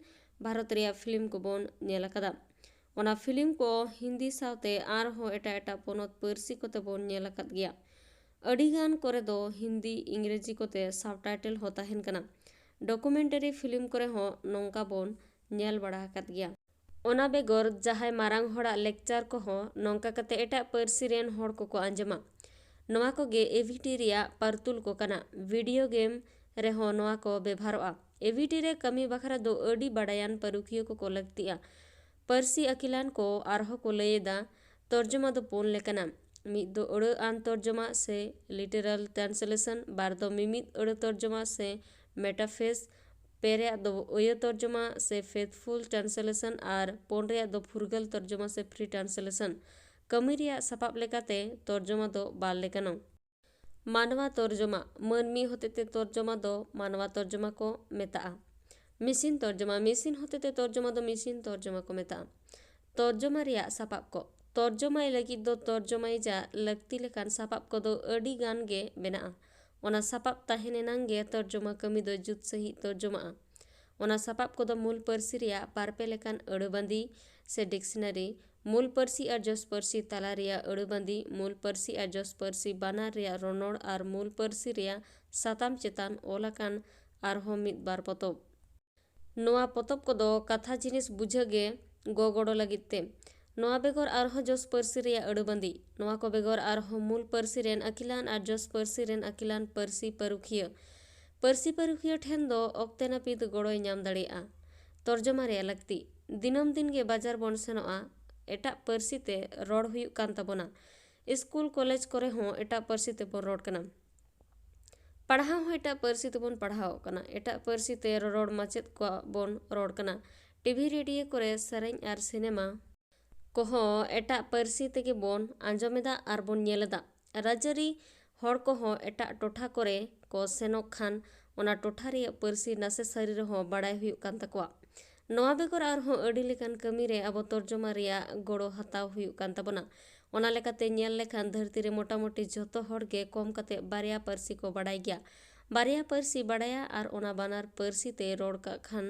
ᱵᱷᱟᱨᱚᱛ ᱨᱮᱭᱟᱜ ᱯᱷᱤᱞᱢ ᱠᱚᱵᱚᱱ ᱧᱮᱞ ᱟᱠᱟᱫᱟ᱾ ᱚᱱᱟ ᱯᱷᱤᱞᱢ ᱠᱚ ᱦᱤᱱᱫᱤ ᱥᱟᱶᱛᱮ ᱟᱨᱦᱚᱸ ᱮᱴᱟᱜ ᱮᱴᱟᱜ ᱯᱚᱱᱚᱛ ᱯᱟᱹᱨᱥᱤ ᱠᱚᱛᱮ ᱵᱚᱱ ᱧᱮᱞ ᱟᱠᱟᱫ ᱜᱮᱭᱟ᱾ ᱟᱹᱰᱤ ᱜᱟᱱ ᱠᱚᱨᱮ ᱫᱚ ᱦᱤᱱᱫᱤ, ᱤᱝᱨᱮᱡᱤ ᱠᱚᱛᱮ subtitle ᱦᱚᱸ ᱛᱟᱦᱮᱱ ᱠᱟᱱᱟ᱾ Documentary ᱯᱷᱤᱞᱢ ᱠᱚᱨᱮ ᱦᱚᱸ ᱱᱚᱝᱠᱟ ᱵᱚᱱ ᱧᱮᱞ ᱵᱟᱲᱟ ᱟᱠᱟᱫ ᱜᱮᱭᱟ᱾ ᱚᱱᱟ ᱵᱮᱜᱚᱨ ᱡᱟᱦᱟᱸᱭ ᱢᱟᱨᱟᱝ ᱦᱚᱲᱟᱜ lecture ᱠᱚᱦᱚᱸ ᱱᱚᱝᱠᱟ ᱠᱟᱛᱮ ᱮᱴᱟᱜ ᱯᱟᱹᱨᱥᱤ ᱨᱮᱱ ᱦᱚᱲ ᱠᱚᱠᱚ ᱟᱸᱡᱚᱢᱟ᱾ ᱱᱚᱣᱟ ᱠᱚᱜᱮ ᱮ ᱵᱷᱤ ᱴᱤ ᱨᱮᱭᱟᱜ ᱯᱟᱨᱛᱩᱞ ᱠᱚ ᱠᱟᱱᱟ᱾ Video game ᱨᱮᱦᱚᱸ ᱱᱚᱣᱟ ᱠᱚ ᱵᱮᱵᱷᱟᱨᱚᱜᱼᱟ᱾ ᱮ ᱵᱷᱤ ᱴᱤ ᱨᱮ ᱠᱟᱹᱢᱤ ᱵᱟᱠᱷᱨᱟ ᱫᱚ ᱟᱹᱰᱤ ᱵᱟᱰᱟᱭᱟᱱ ᱯᱟᱹᱨᱩᱠᱷᱤᱭᱟᱹ ᱠᱚᱠᱚ ᱞᱟᱹᱠᱛᱤᱜᱼᱟ᱾ ᱯᱟᱹᱨᱥᱤ ᱟᱹᱠᱤᱞᱟᱱ ᱠᱚ ᱟᱨᱦᱚᱸ ᱠᱚ ᱞᱟᱹᱭ ᱮᱫᱟ, ᱛᱚᱨᱡᱚᱢᱟ ᱫᱚ ᱯᱩᱱ ᱞᱮᱠᱟᱱᱟ᱾ ᱢᱤᱫ ᱫᱚ ᱟᱹᱲᱟᱹ ᱟᱱ ᱛᱚᱨᱡᱚᱢᱟ ᱥᱮ literal translation, ᱵᱟᱨ ᱫᱚ ᱢᱤᱢᱤᱫ ᱟᱹᱲᱟᱹ ᱛᱚᱨᱡᱚᱢᱟ ᱥᱮ metaphase, ᱯᱮ ᱨᱮᱭᱟᱜ ᱫᱚ ᱚᱭᱟᱹ ᱛᱚᱨᱡᱚᱢᱟ ᱥᱮ faithful translation ᱟᱨ ᱯᱩᱱ ᱨᱮᱭᱟᱜ ᱫᱚ ᱯᱷᱩᱨᱜᱟᱹᱞ ᱛᱚᱨᱡᱚᱢᱟ ᱥᱮ free translation᱾ ᱠᱟᱹᱢᱤ ᱨᱮᱭᱟᱜ ᱥᱟᱯᱟᱵ ᱞᱮᱠᱟᱛᱮ ᱛᱚᱨᱡᱚᱢᱟ ᱫᱚ ᱵᱟᱨ ᱞᱮᱠᱟᱱᱟ᱾ ᱢᱟᱱᱣᱟ ᱛᱚᱨᱡᱚᱢᱟ, ᱢᱟᱹᱱᱢᱤ ᱦᱚᱛᱮᱛᱮ ᱛᱚᱨᱡᱚᱢᱟ ᱫᱚ ᱢᱟᱱᱣᱟ ᱛᱚᱨᱡᱚᱢᱟ ᱠᱚ ᱢᱮᱛᱟᱜᱼᱟ᱾ ᱢᱮᱥᱤᱱ ᱛᱚᱨᱡᱚᱢᱟ, ᱢᱮᱥᱤᱱ ᱦᱚᱛᱮᱛᱮ ᱛᱚᱨᱡᱚᱢᱟ ᱫᱚ ᱢᱮᱥᱤᱱ ᱛᱚᱨᱡᱚᱢᱟ ᱠᱚ ᱢᱮᱛᱟᱜᱼᱟ᱾ ᱛᱚᱨᱡᱚᱢᱟ ᱨᱮᱭᱟᱜ ᱥᱟᱯᱟᱵ ᱠᱚ, ᱛᱚᱨᱡᱚᱢᱟᱭ ᱞᱟᱹᱜᱤᱫ ᱫᱚ ᱛᱚᱨᱡᱚᱢᱟᱭᱤᱡᱟᱜ ᱞᱟᱹᱠᱛᱤ ᱞᱮᱠᱟᱱ ᱥᱟᱯᱟᱵ ᱠᱚᱫᱚ ᱟᱹᱰᱤ ᱜᱟᱱ ᱜᱮ ᱢᱮᱱᱟᱜᱼᱟ᱾ ᱚᱱᱟ ᱥᱟᱯᱟᱵ ᱛᱟᱦᱮᱱ ᱮᱱᱟᱝ ᱜᱮ ᱛᱚᱨᱡᱚᱢᱟ ᱠᱟᱹᱢᱤ ᱫᱚ ᱡᱩᱛ ᱥᱟᱺᱦᱤᱡ ᱛᱚᱨᱡᱚᱢᱟᱜᱼᱟ᱾ ᱚᱱᱟ ᱥᱟᱯᱟᱵ ᱠᱚᱫᱚ ᱢᱩᱞ ᱯᱟᱹᱨᱥᱤ ᱨᱮᱭᱟᱜ ᱵᱟᱨ ᱯᱮ ᱞᱮᱠᱟᱱ ᱟᱹᱲᱟᱹᱵᱟᱸᱫᱤ ᱥᱮ dictionary, ᱢᱩᱞ ᱯᱟᱹᱨᱥᱤ ᱟᱨ ᱡᱚᱥ ᱯᱟᱹᱨᱥᱤ ᱛᱟᱞᱟ ᱨᱮᱭᱟᱜ ᱟᱹᱲᱟᱹᱵᱟᱸᱫᱤ, ᱢᱩᱞ ᱯᱟᱹᱨᱥᱤ ᱟᱨ ᱡᱚᱥ ᱯᱟᱹᱨᱥᱤ ᱵᱟᱱᱟᱨ ᱨᱮᱭᱟᱜ ᱨᱚᱱᱚᱲ ᱟᱨ ᱢᱩᱞ ᱯᱟᱹᱨᱥᱤ ᱨᱮᱭᱟᱜ ᱥᱟᱛᱟᱢ ᱪᱮᱛᱟᱱ ᱚᱞ ᱟᱠᱟᱱ ᱟᱨᱦᱚᱸ ᱢᱤᱫ ᱵᱟᱨ ᱯᱚᱛᱚᱵ᱾ ᱱᱚᱣᱟ ᱯᱚᱛᱚᱵ ᱠᱚᱫᱚ ᱠᱟᱛᱷᱟ ᱡᱤᱱᱤᱥ ᱵᱩᱡᱷᱟᱹ ᱜᱮ ᱜᱚᱜᱚᱲᱚ ᱞᱟᱹᱜᱤᱫ ᱛᱮ᱾ ᱱᱚᱣᱟ ᱵᱮᱜᱚᱨ ᱟᱨᱦᱚᱸ ᱡᱚᱥ ᱯᱟᱹᱨᱥᱤ ᱨᱮᱭᱟᱜ ᱟᱹᱲᱟᱹᱵᱟᱸᱫᱤ, ᱱᱚᱣᱟ ᱠᱚ ᱵᱮᱜᱚᱨ ᱟᱨᱦᱚᱸ ᱢᱩᱞ ᱯᱟᱹᱨᱥᱤ ᱨᱮᱱ ᱟᱹᱠᱤᱞᱟᱱ ᱟᱨ ᱡᱚᱥ ᱯᱟᱹᱨᱥᱤ ᱨᱮᱱ ᱟᱹᱠᱤᱞᱟᱱ ᱯᱟᱹᱨᱥᱤ ᱯᱟᱹᱨᱩᱠᱷᱤᱭᱟᱹ᱾ ᱯᱟᱹᱨᱥᱤ ᱯᱟᱹᱨᱩᱠᱷᱤᱭᱟᱹ ᱴᱷᱮᱱ ᱫᱚ ᱚᱠᱛᱮ ᱱᱟᱹᱯᱤᱛ ᱜᱚᱲᱚᱭ ᱧᱟᱢ ᱫᱟᱲᱮᱭᱟᱜᱼᱟ᱾ ᱛᱚᱨᱡᱚᱢᱟ ᱨᱮᱭᱟᱜ ᱞᱟᱹᱠᱛᱤ, ᱫᱤᱱᱟᱹᱢ ᱫᱤᱱ ᱜᱮ ᱵᱟᱡᱟᱨ ᱵᱚᱱ ᱥᱮᱱᱚᱜᱼᱟ, ᱮᱴᱟᱜ ᱯᱟᱹᱨᱥᱤ ᱛᱮ ᱨᱚᱲ ᱦᱩᱭᱩᱜ ᱠᱟᱱ ᱛᱟᱵᱚᱱᱟ᱾ ᱥᱠᱩᱞ ᱠᱚᱞᱮᱡᱽ ᱠᱚᱨᱮ ᱦᱚᱸ ᱮᱴᱟᱜ ᱯᱟᱹᱨᱥᱤ ᱛᱮᱵᱚᱱ ᱨᱚᱲ ᱠᱟᱱᱟ᱾ ᱯᱟᱲᱦᱟᱣ ᱦᱚᱸ ᱮᱴᱟᱜ ᱯᱟᱹᱨᱥᱤ ᱛᱮᱵᱚᱱ ᱯᱟᱲᱦᱟᱣ ᱠᱟᱱᱟ, ᱮᱴᱟᱜ ᱯᱟᱹᱨᱥᱤ ᱛᱮ ᱨᱚᱨᱚᱲ ᱢᱟᱪᱮᱫ ᱠᱚᱣᱟᱜ ᱵᱚᱱ ᱨᱚᱲ ᱠᱟᱱᱟ᱾ ᱴᱤᱵᱷᱤ ᱨᱮᱰᱤᱭᱳ ᱠᱚᱨᱮ ᱥᱮᱨᱮᱧ ᱟᱨ ᱥᱤᱱᱮᱢᱟ ᱠᱚᱦᱚᱸ ᱮᱴᱟᱜ ᱯᱟᱹᱨᱥᱤ ᱛᱮᱜᱮ ᱵᱚᱱ ᱟᱸᱡᱚᱢ ᱮᱫᱟ ᱟᱨ ᱵᱚᱱ ᱧᱮᱞ ᱮᱫᱟ᱾ ᱨᱟᱡᱽᱟᱹᱨᱤ ᱦᱚᱲ ᱠᱚᱦᱚᱸ ᱮᱴᱟᱜ ᱴᱚᱴᱷᱟ ᱠᱚᱨᱮ ᱠᱚ ᱥᱮᱱᱚᱜ ᱠᱷᱟᱱ ᱚᱱᱟ ᱴᱚᱴᱷᱟ ᱨᱮᱭᱟᱜ ᱯᱟᱹᱨᱥᱤ ᱱᱟᱥᱮ ᱥᱟᱹᱨᱤ ᱨᱮᱦᱚᱸ ᱵᱟᱲᱟᱭ ᱦᱩᱭᱩᱜ ᱠᱟᱱ ᱛᱟᱠᱚᱣᱟ᱾ ᱱᱚᱣᱟ ᱵᱮᱜᱚᱨ ᱟᱨᱦᱚᱸ ᱟᱹᱰᱤ ᱞᱮᱠᱟᱱ ᱠᱟᱹᱢᱤ ᱨᱮ ᱟᱵᱚ ᱛᱚᱨᱡᱚᱢᱟ ᱨᱮᱭᱟᱜ ᱜᱚᱲᱚ ᱦᱟᱛᱟᱣ ᱦᱩᱭᱩᱜ ᱠᱟᱱ ᱛᱟᱵᱚᱱᱟ᱾ ᱚᱱᱟ ᱞᱮᱠᱟᱛᱮ ᱧᱮᱞ ᱞᱮᱠᱷᱟᱱ ᱫᱷᱟᱹᱨᱛᱤ ᱨᱮ ᱢᱚᱴᱟᱢᱩᱴᱤ ᱡᱷᱚᱛᱚ ᱦᱚᱲ ᱜᱮ ᱠᱚᱢ ᱠᱟᱛᱮ ᱵᱟᱨᱭᱟ ᱯᱟᱹᱨᱥᱤ ᱠᱚ ᱵᱟᱲᱟᱭ ᱜᱮᱭᱟ᱾ ᱵᱟᱨᱭᱟ ᱯᱟᱹᱨᱥᱤ ᱵᱟᱲᱟᱭᱟ ᱟᱨ ᱚᱱᱟ ᱵᱟᱱᱟᱨ ᱯᱟᱹᱨᱥᱤ ᱛᱮ ᱨᱚᱲ ᱠᱟᱜ ᱠᱷᱟᱱ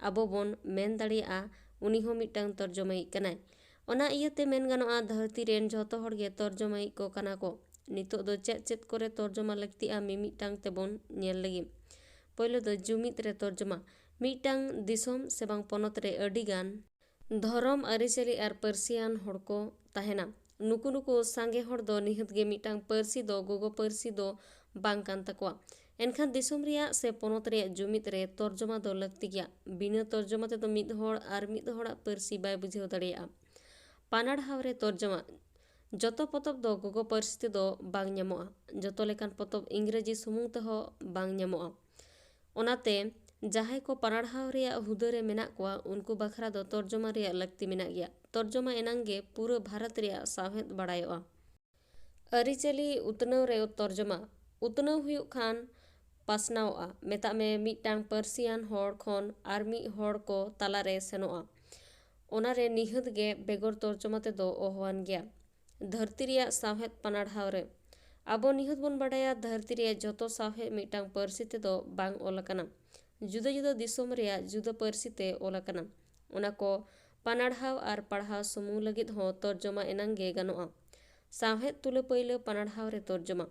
ᱟᱵᱚ ᱵᱚᱱ ᱢᱮᱱ ᱫᱟᱲᱮᱭᱟᱜᱼᱟ, ᱩᱱᱤ ᱦᱚᱸ ᱢᱤᱫᱴᱟᱝ ᱛᱚᱨᱡᱚᱢᱟᱭᱤᱡ ᱠᱟᱱᱟᱭ᱾ ᱚᱱᱟ ᱤᱭᱟᱹᱛᱮ ᱢᱮᱱ ᱜᱟᱱᱚᱜᱼᱟ, ᱫᱷᱟᱹᱨᱛᱤ ᱨᱮᱱ ᱡᱷᱚᱛᱚ ᱦᱚᱲ ᱜᱮ ᱛᱚᱨᱡᱚᱢᱟᱭᱤᱡ ᱠᱚ ᱠᱟᱱᱟ ᱠᱚ᱾ ᱱᱤᱛᱚᱜ ᱫᱚ ᱪᱮᱫ ᱪᱮᱫ ᱠᱚᱨᱮ ᱛᱚᱨᱡᱚᱢᱟ ᱞᱟᱹᱠᱛᱤᱜᱼᱟ, ᱢᱤᱢᱤᱫᱴᱟᱝ ᱛᱮᱵᱚᱱ ᱧᱮᱞ ᱞᱮᱜᱮ᱾ ᱯᱳᱭᱞᱳ ᱫᱚ ᱡᱩᱢᱤᱫ ᱨᱮ ᱛᱚᱨᱡᱚᱢᱟ᱾ ᱢᱤᱫᱴᱟᱝ ᱫᱤᱥᱚᱢ ᱥᱮ ᱵᱟᱝ ᱯᱚᱱᱚᱛ ᱨᱮ ᱟᱹᱰᱤ ᱜᱟᱱ ᱫᱷᱚᱨᱚᱢ, ᱟᱹᱨᱤᱪᱟᱹᱞᱤ ᱟᱨ ᱯᱟᱹᱨᱥᱤᱭᱟᱱ ᱦᱚᱲ ᱠᱚ ᱛᱟᱦᱮᱱᱟ᱾ ᱱᱩᱠᱩ ᱱᱩᱠᱩ ᱥᱟᱸᱜᱮ ᱦᱚᱲ ᱫᱚ ᱱᱤᱦᱟᱹᱛ ᱜᱮ ᱢᱤᱫᱴᱟᱝ ᱯᱟᱹᱨᱥᱤ ᱫᱚ ᱜᱚᱜᱚ ᱯᱟᱹᱨᱥᱤ ᱫᱚ ᱵᱟᱝ ᱠᱟᱱ ᱛᱟᱠᱚᱣᱟ᱾ ᱮᱱᱠᱷᱟᱱ ᱫᱤᱥᱚᱢ ᱨᱮᱭᱟᱜ ᱥᱮ ᱯᱚᱱᱚᱛ ᱨᱮᱭᱟᱜ ᱡᱩᱢᱤᱫ ᱨᱮ ᱛᱚᱨᱡᱚᱢᱟ ᱫᱚ ᱞᱟᱹᱠᱛᱤ ᱜᱮᱭᱟ᱾ ᱵᱤᱱᱟᱹ ᱛᱚᱨᱡᱚᱢᱟ ᱛᱮᱫᱚ ᱢᱤᱫ ᱦᱚᱲ ᱟᱨ ᱢᱤᱫ ᱦᱚᱲᱟᱜ ᱯᱟᱹᱨᱥᱤ ᱵᱟᱭ ᱵᱩᱡᱷᱟᱹᱣ ᱫᱟᱲᱮᱭᱟᱜᱼᱟ᱾ ᱯᱟᱱᱟᱲᱦᱟᱣ ᱨᱮ ᱛᱚᱨᱡᱚᱢᱟ᱾ ᱡᱚᱛᱚ ᱯᱚᱛᱚᱵ ᱫᱚ ᱜᱚᱜᱚ ᱯᱟᱹᱨᱥᱤ ᱛᱮᱫᱚ ᱵᱟᱝ ᱧᱟᱢᱚᱜᱼᱟ᱾ ᱡᱚᱛᱚ ᱞᱮᱠᱟᱱ ᱯᱚᱛᱚᱵ ᱤᱝᱨᱮᱡᱤ ᱥᱩᱢᱩᱝ ᱛᱮᱦᱚᱸ ᱵᱟᱝ ᱧᱟᱢᱚᱜᱼᱟ᱾ ᱚᱱᱟᱛᱮ ᱡᱟᱦᱟᱸᱭ ᱠᱚ ᱯᱟᱱᱟᱲᱦᱟᱣ ᱨᱮᱭᱟᱜ ᱦᱩᱫᱟᱹ ᱨᱮ ᱢᱮᱱᱟᱜ ᱠᱚᱣᱟ, ᱩᱱᱠᱩ ᱵᱟᱠᱷᱨᱟ ᱫᱚ ᱛᱚᱨᱡᱚᱢᱟ ᱨᱮᱭᱟᱜ ᱞᱟᱹᱠᱛᱤ ᱢᱮᱱᱟᱜ ᱜᱮᱭᱟ᱾ ᱛᱚᱨᱡᱚᱢᱟ ᱮᱱᱟᱝ ᱜᱮ ᱯᱩᱨᱟᱹ ᱵᱷᱟᱨᱚᱛ ᱨᱮᱭᱟᱜ ᱥᱟᱶᱦᱮᱫ ᱵᱟᱲᱟᱭᱚᱜᱼᱟ᱾ ᱟᱹᱨᱤᱪᱟᱹᱞᱤ ᱩᱛᱱᱟᱹᱣ ᱨᱮ ᱛᱚᱨᱡᱚᱢᱟ᱾ ᱩᱛᱱᱟᱹᱣ ᱦᱩᱭᱩᱜ ᱠᱷᱟᱱ ᱯᱟᱥᱱᱟᱣᱚᱜᱼᱟ᱾ ᱢᱮᱛᱟᱜ ᱢᱮ, ᱢᱤᱫᱴᱟᱝ ᱯᱟᱹᱨᱥᱤᱭᱟᱱ ᱦᱚᱲ ᱠᱷᱚᱱ ᱟᱨ ᱢᱤᱫ ᱦᱚᱲ ᱠᱚ ᱛᱟᱞᱟᱨᱮ ᱥᱮᱱᱚᱜᱼᱟ᱾ ᱚᱱᱟᱨᱮ ᱱᱤᱦᱟᱹᱛ ᱜᱮ ᱵᱮᱜᱚᱨ ᱛᱚᱨᱡᱚᱢᱟ ᱛᱮᱫᱚ ᱚᱦᱚᱣᱟᱱ ᱜᱮᱭᱟ᱾ ᱫᱷᱟᱹᱨᱛᱤ ᱨᱮᱭᱟᱜ ᱥᱟᱶᱦᱮᱫ ᱯᱟᱱᱟᱲᱦᱟᱣ ᱨᱮ᱾ ᱟᱵᱚ ᱱᱤᱦᱟᱹᱛ ᱵᱚᱱ ᱵᱟᱰᱟᱭᱟ, ᱫᱷᱟᱹᱨᱛᱤ ᱨᱮᱭᱟᱜ ᱡᱚᱛᱚ ᱥᱟᱶᱦᱮᱫ ᱢᱤᱫᱴᱟᱝ ᱯᱟᱹᱨᱥᱤ ᱛᱮᱫᱚ ᱵᱟᱝ ᱚᱞ ᱟᱠᱟᱱᱟ᱾ ᱡᱩᱫᱟᱹ ᱡᱩᱫᱟᱹ ᱫᱤᱥᱚᱢ ᱨᱮᱭᱟᱜ ᱡᱩᱫᱟᱹ ᱯᱟᱹᱨᱥᱤ ᱛᱮ ᱚᱞ ᱟᱠᱟᱱᱟ᱾ ᱚᱱᱟ ᱠᱚ ᱯᱟᱱᱟᱲᱦᱟᱣ ᱟᱨ ᱯᱟᱲᱦᱟᱣ ᱥᱩᱢᱩᱝ ᱞᱟᱹᱜᱤᱫ ᱦᱚᱸ ᱛᱚᱨᱡᱚᱢᱟ ᱮᱱᱟᱝ ᱜᱮ ᱜᱟᱱᱚᱜᱼᱟ᱾ ᱥᱟᱶᱦᱮᱫ ᱛᱩᱞᱟᱹ ᱯᱟᱹᱭᱞᱟᱹ ᱯᱟᱱᱟᱲᱦᱟᱣ ᱨᱮ ᱛᱚᱨᱡᱚᱢᱟ᱾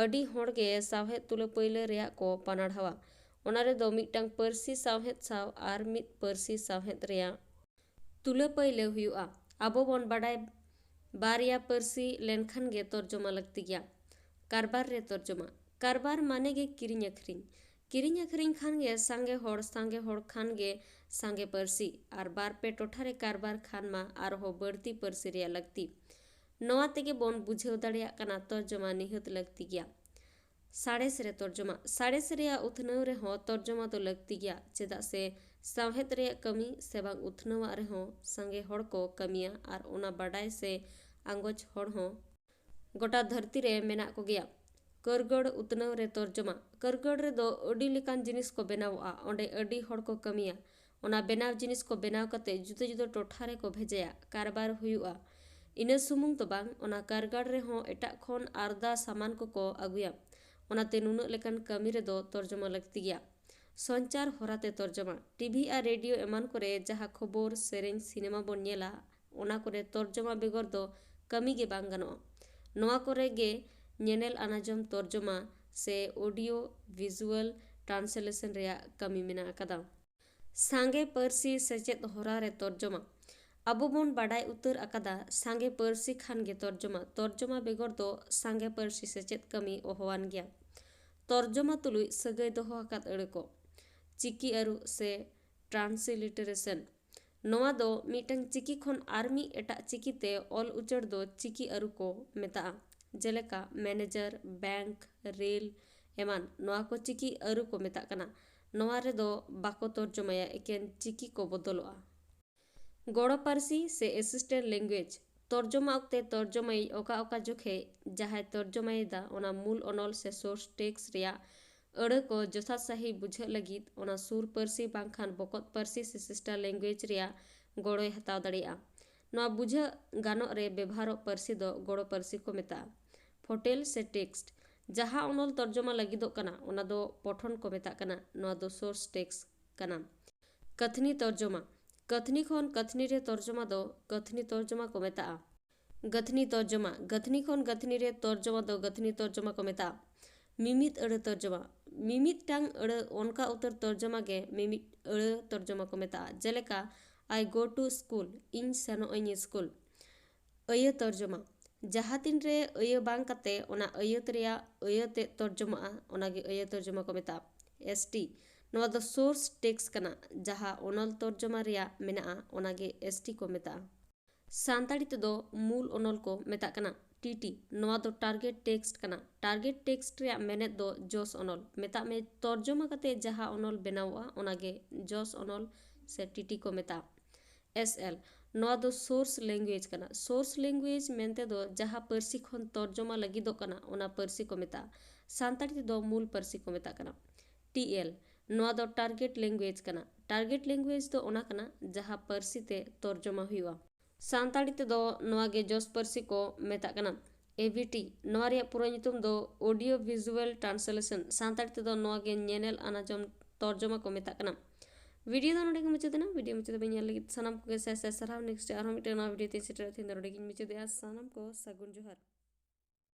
ᱟᱹᱰᱤ ᱦᱚᱲ ᱜᱮ ᱥᱟᱶᱦᱮᱫ ᱛᱩᱞᱟᱹ ᱯᱟᱹᱭᱞᱟᱹ ᱨᱮᱭᱟᱜ ᱠᱚ ᱯᱟᱱᱟᱲᱦᱟᱣᱟ᱾ ᱚᱱᱟ ᱨᱮᱫᱚ ᱢᱤᱫᱴᱟᱝ ᱯᱟᱹᱨᱥᱤ ᱥᱟᱶᱦᱮᱫ ᱥᱟᱶ ᱟᱨ ᱢᱤᱫ ᱯᱟᱹᱨᱥᱤ ᱥᱟᱶᱦᱮᱫ ᱨᱮᱭᱟᱜ ᱛᱩᱞᱟᱹ ᱯᱟᱹᱭᱞᱟᱹ ᱦᱩᱭᱩᱜᱼᱟ᱾ ᱟᱵᱚ ᱵᱚᱱ ᱵᱟᱰᱟᱭ, ᱵᱟᱨᱭᱟ ᱯᱟᱹᱨᱥᱤ ᱞᱮᱱᱠᱷᱟᱱ ᱜᱮ ᱛᱚᱨᱡᱚᱢᱟ ᱞᱟᱹᱠᱛᱤ ᱜᱮᱭᱟ᱾ ᱠᱟᱨᱵᱟᱨ ᱨᱮ ᱛᱚᱨᱡᱚᱢᱟ᱾ ᱠᱟᱨᱵᱟᱨ ᱢᱟᱱᱮ ᱜᱮ ᱠᱤᱨᱤᱧ ᱟᱹᱠᱷᱨᱤᱧ᱾ ᱠᱤᱨᱤᱧ ᱟᱹᱠᱷᱨᱤᱧ ᱠᱷᱟᱱ ᱜᱮ ᱥᱟᱸᱜᱮ ᱦᱚᱲ, ᱥᱟᱸᱜᱮ ᱦᱚᱲ ᱠᱷᱟᱱ ᱜᱮ ᱥᱟᱸᱜᱮ ᱯᱟᱹᱨᱥᱤ᱾ ᱟᱨ ᱵᱟᱨ ᱯᱮ ᱴᱚᱴᱷᱟ ᱨᱮ ᱠᱟᱨᱵᱟᱨ ᱠᱷᱟᱱ ᱢᱟ ᱟᱨᱦᱚᱸ ᱵᱟᱹᱲᱛᱤ ᱯᱟᱹᱨᱥᱤ ᱨᱮᱭᱟᱜ ᱞᱟᱹᱠᱛᱤ᱾ ᱱᱚᱣᱟ ᱛᱮᱜᱮ ᱵᱚᱱ ᱵᱩᱡᱷᱟᱹᱣ ᱫᱟᱲᱮᱭᱟᱜ ᱠᱟᱱᱟ, ᱛᱚᱨᱡᱚᱢᱟ ᱱᱤᱦᱟᱹᱛ ᱞᱟᱹᱠᱛᱤ ᱜᱮᱭᱟ᱾ ᱥᱟᱬᱮᱥ ᱨᱮ ᱛᱚᱨᱡᱚᱢᱟ᱾ ᱥᱟᱬᱮᱥ ᱨᱮᱭᱟᱜ ᱩᱛᱱᱟᱹᱣ ᱨᱮᱦᱚᱸ ᱛᱚᱨᱡᱚᱢᱟ ᱫᱚ ᱞᱟᱹᱠᱛᱤ ᱜᱮᱭᱟ, ᱪᱮᱫᱟᱜ ᱥᱮ ᱥᱟᱶᱦᱮᱫ ᱨᱮᱭᱟᱜ ᱠᱟᱹᱢᱤ ᱥᱮ ᱵᱟᱝ ᱩᱛᱱᱟᱹᱣᱟᱜ ᱨᱮᱦᱚᱸ ᱥᱟᱸᱜᱮ ᱦᱚᱲ ᱠᱚ ᱠᱟᱹᱢᱤᱭᱟ ᱟᱨ ᱚᱱᱟ ᱵᱟᱰᱟᱭ ᱥᱮ ᱟᱸᱜᱚᱪ ᱦᱚᱲ ᱦᱚᱸ ᱜᱚᱴᱟ ᱫᱷᱟᱹᱨᱛᱤ ᱨᱮ ᱢᱮᱱᱟᱜ ᱠᱚᱜᱮᱭᱟ᱾ ᱠᱟᱹᱨᱜᱟᱹᱲ ᱩᱛᱱᱟᱹᱣ ᱨᱮ ᱛᱚᱨᱡᱚᱢᱟ᱾ ᱠᱟᱹᱨᱜᱟᱹᱲ ᱨᱮᱫᱚ ᱟᱹᱰᱤ ᱞᱮᱠᱟᱱ ᱡᱤᱱᱤᱥ ᱠᱚ ᱵᱮᱱᱟᱣᱚᱜᱼᱟ, ᱚᱸᱰᱮ ᱟᱹᱰᱤ ᱦᱚᱲ ᱠᱚ ᱠᱟᱹᱢᱤᱭᱟ᱾ ᱚᱱᱟ ᱵᱮᱱᱟᱣ ᱡᱤᱱᱤᱥ ᱠᱚ ᱵᱮᱱᱟᱣ ᱠᱟᱛᱮ ᱡᱩᱫᱟᱹ ᱡᱩᱫᱟᱹ ᱴᱚᱴᱷᱟ ᱨᱮᱠᱚ ᱵᱷᱮᱡᱟᱭᱟ, ᱠᱟᱨᱵᱟᱨ ᱦᱩᱭᱩᱜᱼᱟ᱾ ᱤᱱᱟᱹ ᱥᱩᱢᱩᱝ ᱫᱚ ᱵᱟᱝ, ᱚᱱᱟ ᱠᱟᱨᱜᱟᱲ ᱨᱮᱦᱚᱸ ᱮᱴᱟᱜ ᱠᱷᱚᱱ ᱟᱨᱫᱟ ᱥᱟᱢᱟᱱ ᱠᱚᱠᱚ ᱟᱹᱜᱩᱭᱟ᱾ ᱚᱱᱟᱛᱮ ᱱᱩᱱᱟᱹᱜ ᱞᱮᱠᱟᱱ ᱠᱟᱹᱢᱤ ᱨᱮᱫᱚ ᱛᱚᱨᱡᱚᱢᱟ ᱞᱟᱹᱠᱛᱤ ᱜᱮᱭᱟ᱾ ᱥᱚᱧᱪᱟᱨ ᱦᱚᱨᱟᱛᱮ ᱛᱚᱨᱡᱚᱢᱟ᱾ ᱴᱤᱵᱷᱤ ᱟᱨ ᱨᱮᱰᱤᱭᱳ ᱮᱢᱟᱱ ᱠᱚᱨᱮ ᱡᱟᱦᱟᱸ ᱠᱷᱚᱵᱚᱨ, ᱥᱮᱨᱮᱧ, ᱥᱤᱱᱮᱢᱟ ᱵᱚᱱ ᱧᱮᱞᱟ, ᱚᱱᱟ ᱠᱚᱨᱮ ᱛᱚᱨᱡᱚᱢᱟ ᱵᱮᱜᱚᱨ ᱫᱚ ᱠᱟᱹᱢᱤ ᱜᱮ ᱵᱟᱝ ᱜᱟᱱᱚᱜᱼᱟ᱾ ᱱᱚᱣᱟ ᱠᱚᱨᱮ ᱜᱮ ᱧᱮᱱᱮᱞ ᱟᱱᱟᱡᱚᱢ ᱛᱚᱨᱡᱚᱢᱟ ᱥᱮ audio visual translation ᱨᱮᱭᱟᱜ ᱠᱟᱹᱢᱤ ᱢᱮᱱᱟᱜ ᱟᱠᱟᱫᱟ᱾ ᱥᱟᱸᱜᱮ ᱯᱟᱹᱨᱥᱤ ᱥᱮᱪᱮᱫ ᱦᱚᱨᱟ ᱨᱮ ᱛᱚᱨᱡᱚᱢᱟ᱾ ᱟᱵᱚ ᱵᱚᱱ ᱵᱟᱰᱟᱭ ᱩᱛᱟᱹᱨ ᱟᱠᱟᱫᱟ, ᱥᱟᱸᱜᱮ ᱯᱟᱹᱨᱥᱤ ᱠᱷᱟᱱ ᱜᱮ ᱛᱚᱨᱡᱚᱢᱟ᱾ ᱛᱚᱨᱡᱚᱢᱟ ᱵᱮᱜᱚᱨ ᱫᱚ ᱥᱟᱸᱜᱮ ᱯᱟᱹᱨᱥᱤ ᱥᱮᱪᱮᱫ ᱠᱟᱹᱢᱤ ᱚᱦᱚᱣᱟᱱ ᱜᱮᱭᱟ᱾ ᱛᱚᱨᱡᱚᱢᱟ ᱛᱩᱞᱩᱡ ᱥᱟᱹᱜᱟᱹᱭ ᱫᱚᱦᱚ ᱟᱠᱟᱫ ᱟᱹᱲᱟᱹ ᱠᱚ᱾ ᱪᱤᱠᱤ ᱟᱹᱨᱩ ᱥᱮ transliteration᱾ ᱱᱚᱣᱟ ᱫᱚ ᱢᱤᱫᱴᱟᱝ ᱪᱤᱠᱤ ᱠᱷᱚᱱ ᱟᱨ ᱢᱤᱫ ᱮᱴᱟᱜ ᱪᱤᱠᱤ ᱛᱮ ᱚᱞ ᱩᱪᱟᱹᱲ ᱫᱚ ᱪᱤᱠᱤ ᱟᱹᱨᱩ ᱠᱚ ᱢᱮᱛᱟᱜᱼᱟ᱾ ᱡᱮᱞᱮᱠᱟ ᱢᱮᱱᱮᱡᱟᱨ, ᱵᱮᱝᱠ, ᱨᱮᱞ ᱮᱢᱟᱱ, ᱱᱚᱣᱟ ᱠᱚ ᱪᱤᱠᱤ ᱟᱹᱨᱩ ᱠᱚ ᱢᱮᱛᱟᱜ ᱠᱟᱱᱟ᱾ ᱱᱚᱣᱟ ᱨᱮᱫᱚ ᱵᱟᱠᱚ ᱛᱚᱨᱡᱚᱢᱟᱭᱟ, ᱮᱠᱮᱱ ᱪᱤᱠᱤ ᱠᱚ ᱵᱚᱫᱚᱞᱚᱜᱼᱟ᱾ ᱜᱚᱲᱚ ᱯᱟᱹᱨᱥᱤ ᱥᱮ assistant language᱾ ᱛᱚᱨᱡᱚᱢᱟ ᱚᱠᱛᱮ ᱛᱚᱨᱡᱚᱢᱟᱭᱤᱡ ᱚᱠᱟ ᱚᱠᱟ ᱡᱚᱠᱷᱮᱡ ᱡᱟᱦᱟᱸᱭ ᱛᱚᱨᱡᱚᱢᱟᱭᱮᱫᱟ, ᱚᱱᱟ ᱢᱩᱞ ᱚᱱᱚᱞ ᱥᱮ source text ᱨᱮᱭᱟᱜ ᱟᱹᱲᱟᱹ ᱠᱚ ᱡᱚᱛᱷᱟᱛ ᱥᱟᱹᱦᱤ ᱵᱩᱡᱷᱟᱹᱜ ᱞᱟᱹᱜᱤᱫ ᱚᱱᱟ ᱥᱩᱨ ᱯᱟᱹᱨᱥᱤ ᱵᱟᱝᱠᱷᱟᱱ ᱵᱚᱠᱚᱛ ᱯᱟᱹᱨᱥᱤ ᱥᱮ sister language ᱨᱮᱭᱟᱜ ᱜᱚᱲᱚᱭ ᱦᱟᱛᱟᱣ ᱫᱟᱲᱮᱭᱟᱜᱼᱟ᱾ ᱱᱚᱣᱟ ᱵᱩᱡᱷᱟᱹᱜ ᱜᱟᱱᱚᱜ ᱨᱮ ᱵᱮᱵᱷᱟᱨᱚᱜ ᱯᱟᱹᱨᱥᱤ ᱫᱚ ᱜᱚᱲᱚ ᱯᱟᱹᱨᱥᱤ ᱠᱚ ᱢᱮᱛᱟᱜᱼᱟ᱾ ᱯᱷᱚᱴᱮᱞ ᱥᱮ text᱾ ᱡᱟᱦᱟᱸ ᱚᱱᱚᱞ ᱛᱚᱨᱡᱚᱢᱟ ᱞᱟᱹᱜᱤᱫᱚᱜ ᱠᱟᱱᱟ, ᱚᱱᱟ ᱫᱚ ᱯᱚᱴᱷᱚᱱ ᱠᱚ ᱢᱮᱛᱟᱜ ᱠᱟᱱᱟ᱾ ᱱᱚᱣᱟ ᱫᱚ source text ᱠᱟᱱᱟ᱾ ᱠᱟᱹᱛᱷᱱᱤ ᱛᱚᱨᱡᱚᱢᱟ᱾ ᱠᱟᱹᱛᱷᱱᱤ ᱠᱷᱚᱱ ᱠᱟᱹᱛᱷᱱᱤ ᱨᱮ ᱛᱚᱨᱡᱚᱢᱟ ᱫᱚ ᱠᱟᱹᱛᱷᱱᱤ ᱛᱚᱨᱡᱚᱢᱟ ᱠᱚ ᱢᱮᱛᱟᱜᱼᱟ᱾ ᱜᱟᱹᱛᱷᱱᱤ ᱛᱚᱨᱡᱚᱢᱟ᱾ ᱜᱟᱹᱛᱷᱱᱤ ᱠᱷᱚᱱ ᱜᱟᱹᱛᱷᱱᱤ ᱨᱮ ᱛᱚᱨᱡᱚᱢᱟ ᱫᱚ ᱜᱟᱹᱛᱷᱱᱤ ᱛᱚᱨᱡᱚᱢᱟ ᱠᱚ ᱢᱮᱛᱟᱜᱼᱟ᱾ ᱢᱤᱢᱤᱫ ᱟᱹᱲᱟᱹ ᱛᱚᱨᱡᱚᱢᱟ᱾ ᱢᱤᱢᱤᱫᱴᱟᱝ ᱟᱹᱲᱟᱹ ᱚᱱᱠᱟ ᱩᱛᱟᱹᱨ ᱛᱚᱨᱡᱚᱢᱟ ᱜᱮ ᱢᱤᱢᱤᱫ ᱟᱹᱲᱟᱹ ᱛᱚᱨᱡᱚᱢᱟ ᱠᱚ ᱢᱮᱛᱟᱜᱼᱟ᱾ ᱡᱮᱞᱮᱠᱟ, I go to school, ᱤᱧ ᱥᱮᱱᱚᱜ ᱟᱹᱧ ᱥᱠᱩᱞ᱾ ᱟᱹᱭᱟᱹ ᱛᱚᱨᱡᱚᱢᱟ᱾ ᱡᱟᱦᱟᱸ ᱛᱤᱱ ᱨᱮ ᱟᱹᱭᱟᱹ ᱵᱟᱝ ᱠᱟᱛᱮ ᱚᱱᱟ ᱟᱹᱭᱟᱹᱛ ᱨᱮᱭᱟᱜ ᱟᱹᱭᱟᱹ ᱛᱮᱫ ᱛᱚᱨᱡᱚᱢᱟᱜᱼᱟ, ᱚᱱᱟ ᱜᱮ ᱟᱹᱭᱟᱹ ᱛᱚᱨᱡᱚᱢᱟ ᱠᱚ ᱢᱮᱛᱟᱜᱼᱟ᱾ S T᱾ ᱱᱚᱣᱟ ᱫᱚ source text ᱠᱟᱱᱟ, ᱡᱟᱦᱟᱸ ᱚᱱᱚᱞ ᱛᱚᱨᱡᱚᱢᱟ ᱨᱮᱭᱟᱜ ᱢᱮᱱᱟᱜᱼᱟ, ᱚᱱᱟ ᱜᱮ S T ᱠᱚ ᱢᱮᱛᱟᱜᱼᱟ᱾ ᱥᱟᱱᱛᱟᱲᱤ ᱛᱮᱫᱚ ᱢᱩᱞ ᱚᱱᱚᱞ ᱠᱚ ᱢᱮᱛᱟᱜ ᱠᱟᱱᱟ᱾ T T᱾ ᱱᱚᱣᱟ ᱫᱚ target text ᱠᱟᱱᱟ᱾ Target text ᱨᱮᱭᱟᱜ ᱢᱮᱱᱮᱫ ᱫᱚ ᱡᱚᱥ ᱚᱱᱚᱞ᱾ ᱢᱮᱛᱟᱜ ᱢᱮ, ᱛᱚᱨᱡᱚᱢᱟ ᱠᱟᱛᱮ ᱡᱟᱦᱟᱸ ᱚᱱᱚᱞ ᱵᱮᱱᱟᱣᱚᱜᱼᱟ, ᱚᱱᱟ ᱜᱮ ᱡᱚᱥ ᱚᱱᱚᱞ ᱥᱮ T T ᱠᱚ ᱢᱮᱛᱟᱜᱼᱟ᱾ S L᱾ ᱱᱚᱣᱟ ᱫᱚ source language ᱠᱟᱱᱟ᱾ Source language ᱢᱮᱱᱛᱮ ᱫᱚ ᱡᱟᱦᱟᱸ ᱯᱟᱹᱨᱥᱤ ᱠᱷᱚᱱ ᱛᱚᱨᱡᱚᱢᱟ ᱞᱟᱹᱜᱤᱫᱚᱜ ᱠᱟᱱᱟ, ᱚᱱᱟ ᱯᱟᱹᱨᱥᱤ ᱠᱚ ᱢᱮᱛᱟᱜᱼᱟ᱾ ᱥᱟᱱᱛᱟᱲᱤ ᱛᱮᱫᱚ ᱢᱩᱞ ᱯᱟᱹᱨᱥᱤ ᱠᱚ ᱢᱮᱛᱟᱜ ᱠᱟᱱᱟ᱾ T L᱾ ᱱᱚᱣᱟ ᱫᱚ target language ᱠᱟᱱᱟ᱾ Target language ᱫᱚ ᱚᱱᱟ ᱠᱟᱱᱟ ᱡᱟᱦᱟᱸ ᱯᱟᱹᱨᱥᱤ ᱛᱮ ᱛᱚᱨᱡᱚᱢᱟ ᱦᱩᱭᱩᱜᱼᱟ᱾ ᱥᱟᱱᱛᱟᱲᱤ ᱛᱮᱫᱚ ᱱᱚᱣᱟ ᱜᱮ ᱡᱚᱥ ᱯᱟᱹᱨᱥᱤ ᱠᱚ ᱢᱮᱛᱟᱜ ᱠᱟᱱᱟ᱾ A V T᱾ ᱱᱚᱣᱟ ᱨᱮᱭᱟᱜ ᱯᱩᱨᱟᱹ ᱧᱩᱛᱩᱢ ᱫᱚ audio visual translation᱾ ᱥᱟᱱᱛᱟᱲᱤ ᱛᱮᱫᱚ ᱱᱚᱣᱟ ᱜᱮ ᱧᱮᱱᱮᱞ ᱟᱱᱟᱡᱚᱢ ᱛᱚᱨᱡᱚᱢᱟ ᱠᱚ ᱢᱮᱛᱟᱜ ᱠᱟᱱᱟ᱾ ᱵᱷᱤᱰᱤᱭᱳ ᱫᱚ ᱱᱚᱰᱮ ᱜᱮ ᱢᱩᱪᱟᱹᱫ ᱮᱱᱟ᱾ ᱵᱷᱤᱰᱤᱭᱳ ᱢᱩᱪᱟᱹᱫ ᱫᱷᱟᱹᱵᱤᱡ ᱧᱮᱞ ᱞᱟᱹᱜᱤᱫ ᱥᱟᱱᱟᱢ ᱠᱚᱜᱮ ᱥᱟᱭ ᱥᱟᱭ ᱥᱟᱨᱦᱟᱣ᱾ Next ᱟᱨᱦᱚᱸ ᱢᱤᱫᱴᱮᱱ ᱱᱟᱣᱟ ᱵᱷᱤᱰᱤᱭᱳ ᱛᱤᱧ ᱥᱮᱴᱮᱨᱟ᱾ ᱛᱮᱦᱮᱧ ᱫᱚ ᱱᱚᱰᱮ ᱜᱤᱧ ᱢᱩᱪᱟᱹᱫᱮᱜᱼᱟ᱾ ᱥᱟᱱᱟᱢ ᱠᱚ ᱥᱟᱹᱜᱩᱱ ᱡᱚᱦᱟᱨ᱾